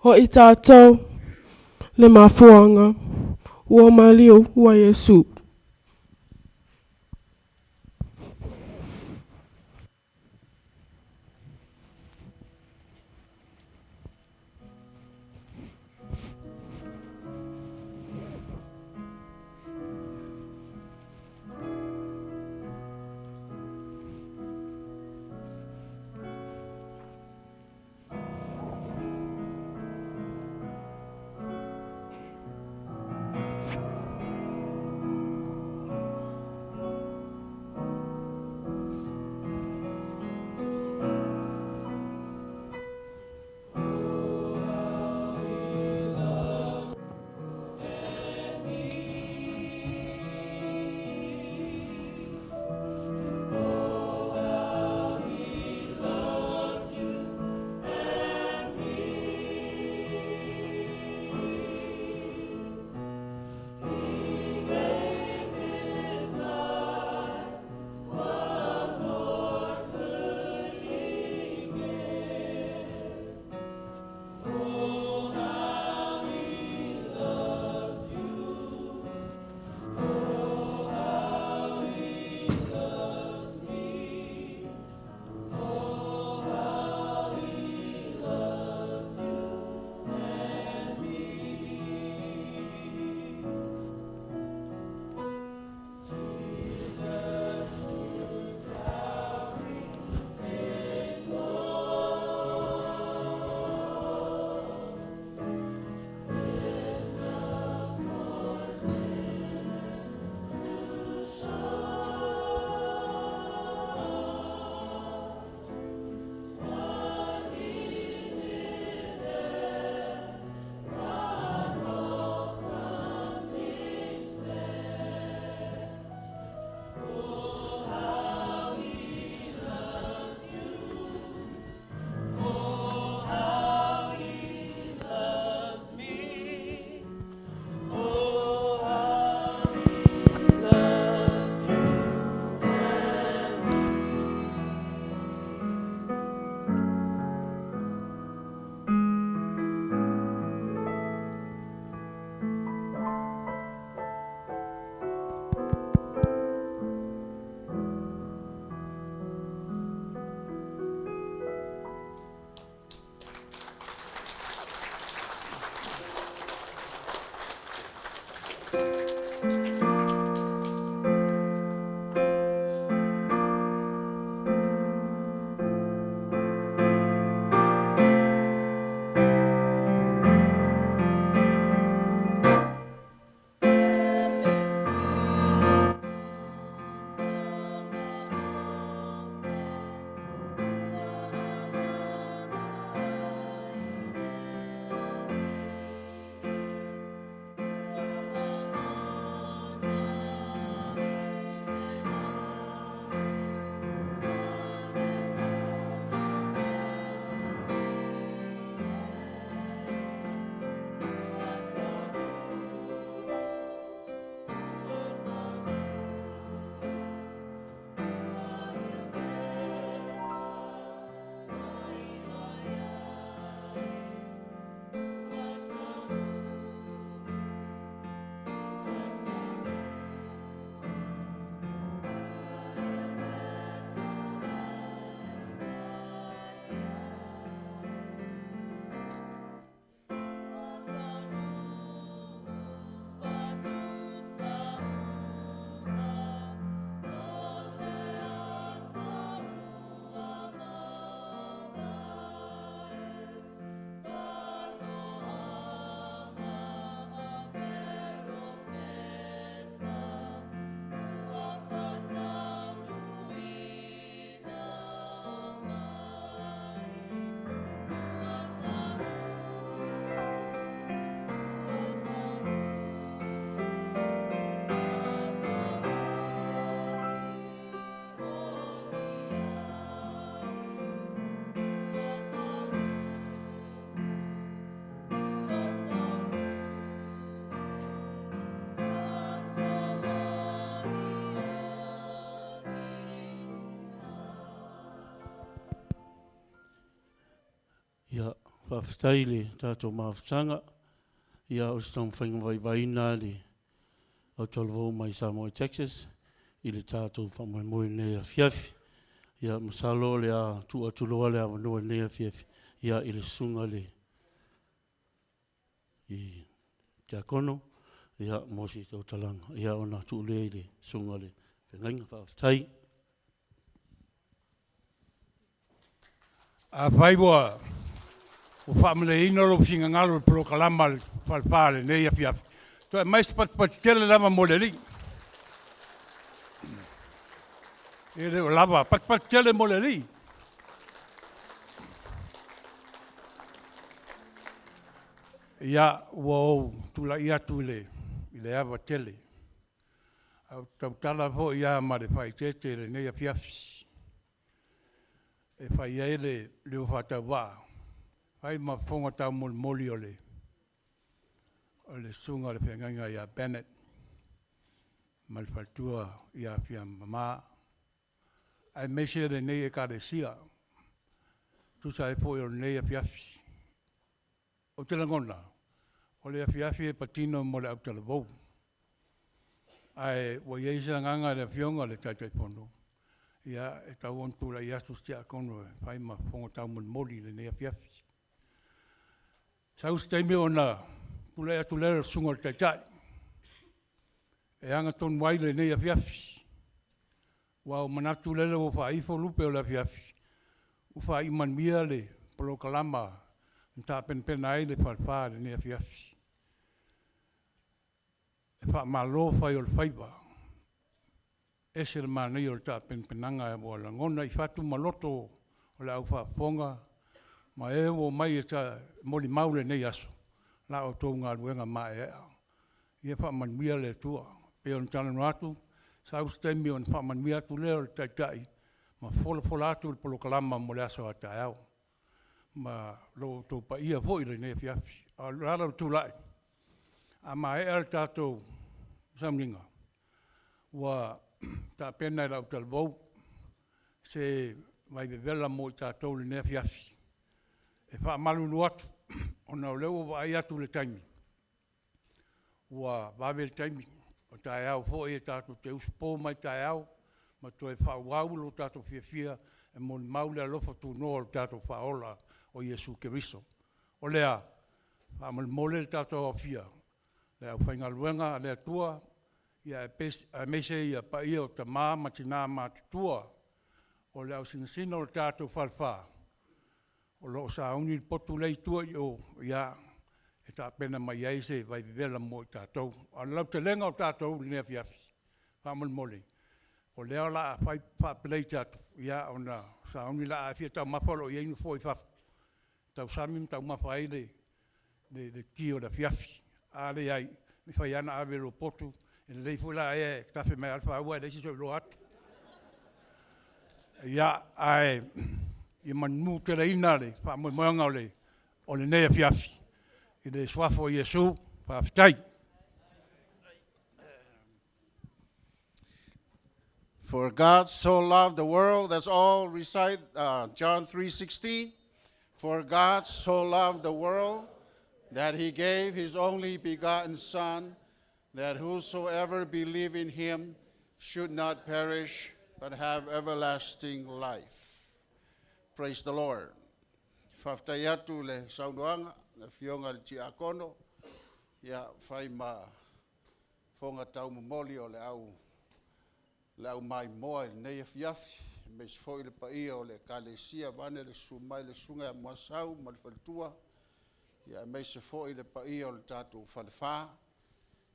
Ho'i tātou le mafuanga ua maliu ua Iesu. Faafetai i le tatou mafutaga. Ia, o se taumafaiga vaivaiina le autalavou mai Samoa i Texas i le tatou faamoemoe i lenei afiafi. Ia, masalo o le a tuu atu loa le avanoa i lenei afiafi, ia, i le susuga i le i tiakono, ia, mo se tautalaga, ia, ona tuu lea i le susuga i le feagaiga. Faafetai. Afai ua faamalieina lou finagalo i le polokalama a le Falefa i lenei afiafi, toe aumai se patupatu tele lava mo le Alii. E le o lava, patupatu tele mo le Alii. Ia, ua ou tulai atu i le ava tele, ae ou te tautala foi lava ma le faaeteete i lenei afiafi, e fai ai le leo faatauvaa, e fai ma fofoga taumolimoli o le susuga i le feagaiga ia Bennett ma le faletua ia Fiamama, aemaise lenei Ekalesia e tusa ai foi o lenei afiafi. Ou te lagona, o le afiafi e patino mo le autalavou, ae ua i ai se agaga i le Afioga i le Taitaifono, ia, e tatau ona tulai atu se tiakono e fai ma fofoga taumolimoli i lenei afiafi. Sau se taimi ona tulai atu lea o le susuga i le Taitai e ana tonu ai lenei afiafi, aua ua manatu lele ua faaifo lupe o le afiafi, ua faaiu manuia le polokalama na tapenapena ai le Falefa i lenei afiafi. E faamalo fai o le faiva, e ese le manaia o le tapenapenaga ua lagona i fatu ma loto o le au faafofoga ma e ua omai e molimau lenei aso, la outou galuega maeaea. Ia faamanuia le Atua. E pei ona talanoa atu, sau se taimi ona faamanuia atu lea o le Taitai ma folafola atu le polokalama mo le aso a taeao ma lo outou paia foi i lenei afiafi. A o le ala o le tulai, a maea le tatou sauniga, ua tapena e le autalavou se vaivevela mo i tatou i lenei afiafi. E faamalulu atu, ona o lea ua ou vaai atu i le taimi, ua vave le taimi, o taeao foi e tatou te usupo mai taeao ma toe faaauau lo tatou fiafia e molimau le alofa tunoa o le tatou Faaola o Iesu Keriso. O lea, faamolemole le tatou aofia, le aufaigaluega a le Atua, aemaise le paia o tama ma tina matutua o le ausinasina o le tatou Falefa, o lo o sauni le potu lea i tua i o, e tapena mai ai se vaivevela mo i tatou. A o le lautelega o tatou i lenei afiafi, faamolemole, o lea o le a fai faa-plate atu, ona sauni lea, a fia taumafa o lo o i ai nofoa i fafo e tausami ma taumafa ai le ti o le afiafi. A leai, e mafai lava ona ave i lou potu, e lelei foi la e tafe mai lava le faua ae leai se isi o iloa atu. Ia, ae ia manuteleina le faamoemoega o lenei afiafi i le suafa o Iesu. Faafetai. For God so loved the world, let's all recite John 3:16. For God so loved the world that he gave his only begotten Son, that whosoever believe in him should not perish, but have everlasting life. Praise the Lord. Faafetai atu i le saunoaga, le afioga i le Tiakono, ia fai ma fofoga taumomoli o le au le au maimoa i lenei afiafi, aemaise foi le paia o le Ekalesia, vaeane le susu mai o le Susuga ia Muasau ma le faletua, aemaise foi le paia o le tatou Falefa.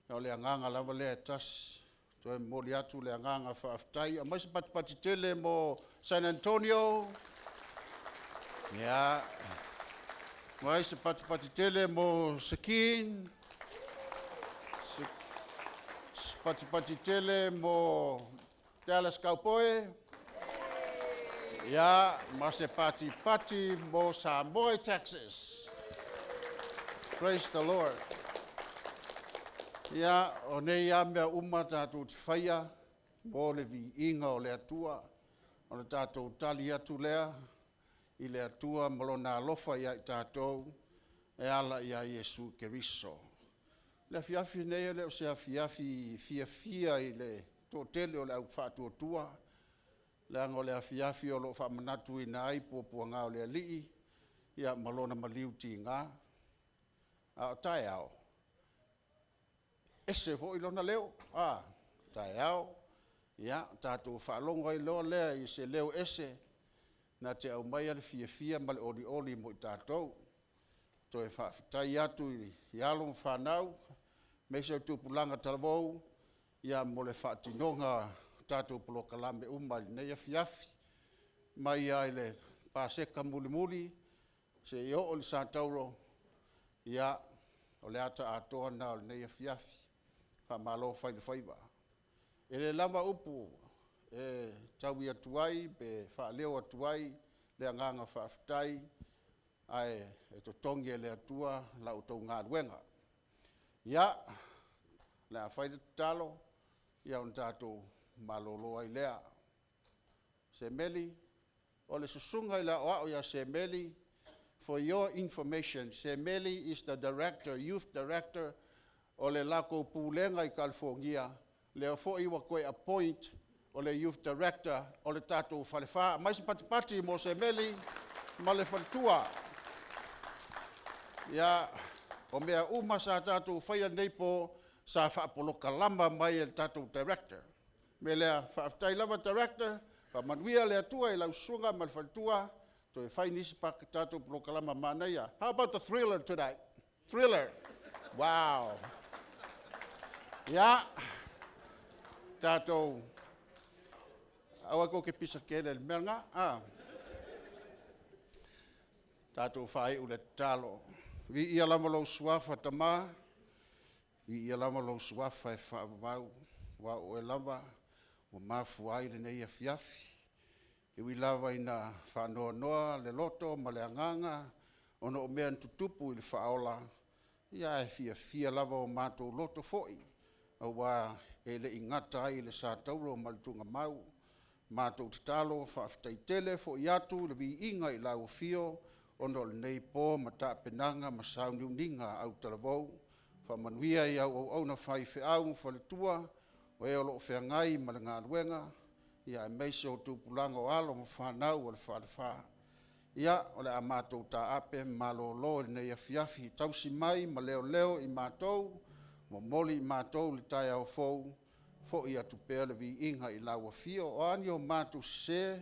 Ia o le agaga lava lea e tasi, e toe momoli atu le agaga faafetai. Aumai se patipati tele mo San Antonio. Ia, aumai se patipati tele mo Seguin, se patipati tele mo Dallas Cowboy. Ia, ma se patipati mo Samoa i Texas. Praise the Lord. Ia, o nei lava mea uma tatou te faia mo le viiga o le Atua. O le tatou tali atu lea. i le Atua ma Lona alofa ia i tatou e ala ia Iesu Keriso. O le afiafi lenei e le o se afiafi fiafia i le toatele o le au faatuatua, leaga o le afiafi o lo o faamanatuina ai puapuaga o le Alii ma Lona maliu tiga. A o taeao, e ese foi lona leo. O taeao, tatou faalogo ai loa lea i se leo ese na te aumaia le fiafia ma le olioli mo i tatou. Toe faafetai atu i alo ma fanau aemaise o tupulaga talavou mo le faatinoga o tatou polokalame uma i lenei afiafi, mai lava i le Paseka mulimuli seia oo i le Satauro, ia, o le ata atoa lena o lenei afiafi. Faamalo fai o le faiva. E le lava upu e taui atu ai pe faaleo atu ai le agaga faafetai, ae totogi e le Atua la outou galuega. Ia, o le a fai le tatalo ona tatou malolo ai lea. Semeli, o le susuga i le aoao ia Semeli, for your information, Semeli is the Director, Youth Director o le latou Pulega i Kalifonia, lea foi ua toe appoint o le Youth Director o le tatou Falefa. Aumai se patipati mo Semeli ma le faletua. Ia, o mea uma sa tatou faia i lenei po, sa faapolokalama mai e le tatou Director. O le mea lea, faafetai lava Director, faamanuia le Atua i lau susuga ma le faletua, toe fai nisi tatou polokalama manaia. How about the thriller tonight? Thriller! Wow! Ia, tatou, aua tou te pisa tele i le mea lena, a? Tatou faaiu i le tatalo. Viia lava lou Suafa Tama, viia lava lou Suafa e faavavau, aua o oe lava ua mafua ai lenei afiafi. E ui lava ina faanoanoa le loto ma le agaga ona o mea na tutupu i le faaola, ae fiafia lava o matou loto foi, aua e le i gata ai i le satauro ma le tuugamau. Matou tatalo faafetai tele foi atu le viiga i lau Afio ona o lenei po ma tapenaga ma sauniuniga autalavou. Faamanuia i au auauna faifeau ma faletua, o e o lo o feagai ma le galuega, aemaise o tupulaga o alo ma fanau a le Falefa. Ia, o le a matou taape ma malolo i lenei afiafi, tausi mai ma leoleo i matou, momoli i matou le taeao fou, foi atu pea le viiga i lau Afio. O a ni o matou sese,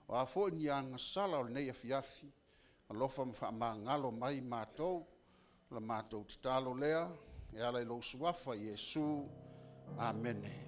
o a foi ni agasala o lenei afiafi, alofa ma faamagalo mai matou. O le matou tatalo lea e ala i lou Suafa Iesu. Amene.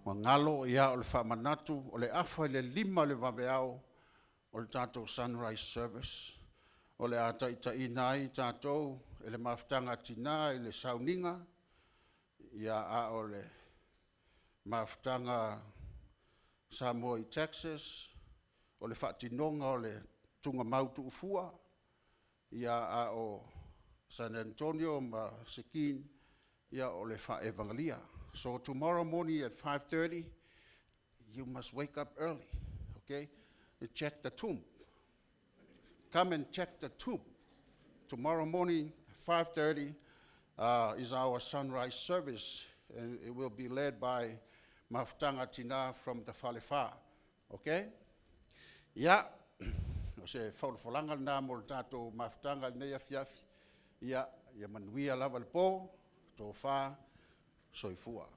Ua galo, o le faamanatu, o le afa i le 5:00 i le vaveao o le tatou Sunrise Service. O le a taitaiina ai tatou e le Mafutaga a Tina i le sauniga, a o le Mafutaga Samoa i Texas o le faatinoga o le tuugamau tuufua, a o San Antonio ma Seguin, o le faa-evagalia. So tomorrow morning at 5:30 you must wake up early, okay, to check the tomb. Come and check the tomb. Tomorrow morning, 5:30 is our sunrise service, and it will be led by Mafutaga Tina from the Falefa. Okay? Ia, o se folafolaga lena mo le tatou mafutaga i lenei afiafi. Ia, ia manuia lava le po, tofa, soifua.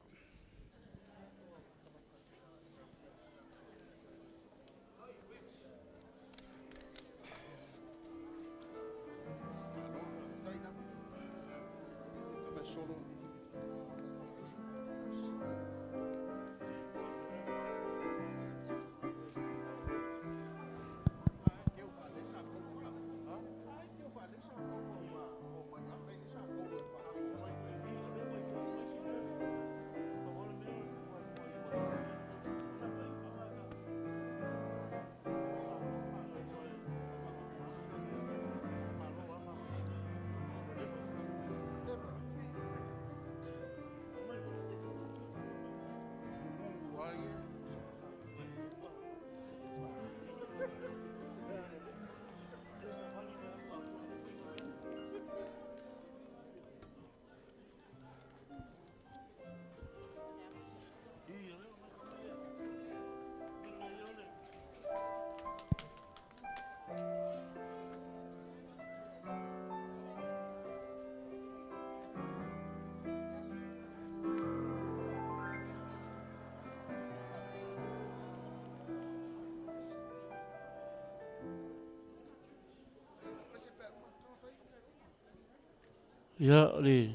Ia, o le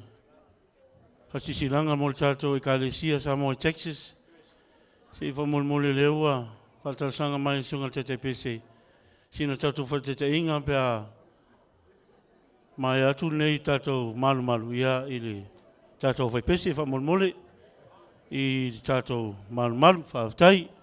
faasilasilaga mo le tatou Ekalesia Samoa i Texas, se i faamolemole o lea ua faatalosaga mai le Susuga i le Taitai Pese, sina tatou faataitaiga pe a maea atu lenei tatou malumalu ia i le tatou faipese faamolemole i le tatou malumalu. Faafetai.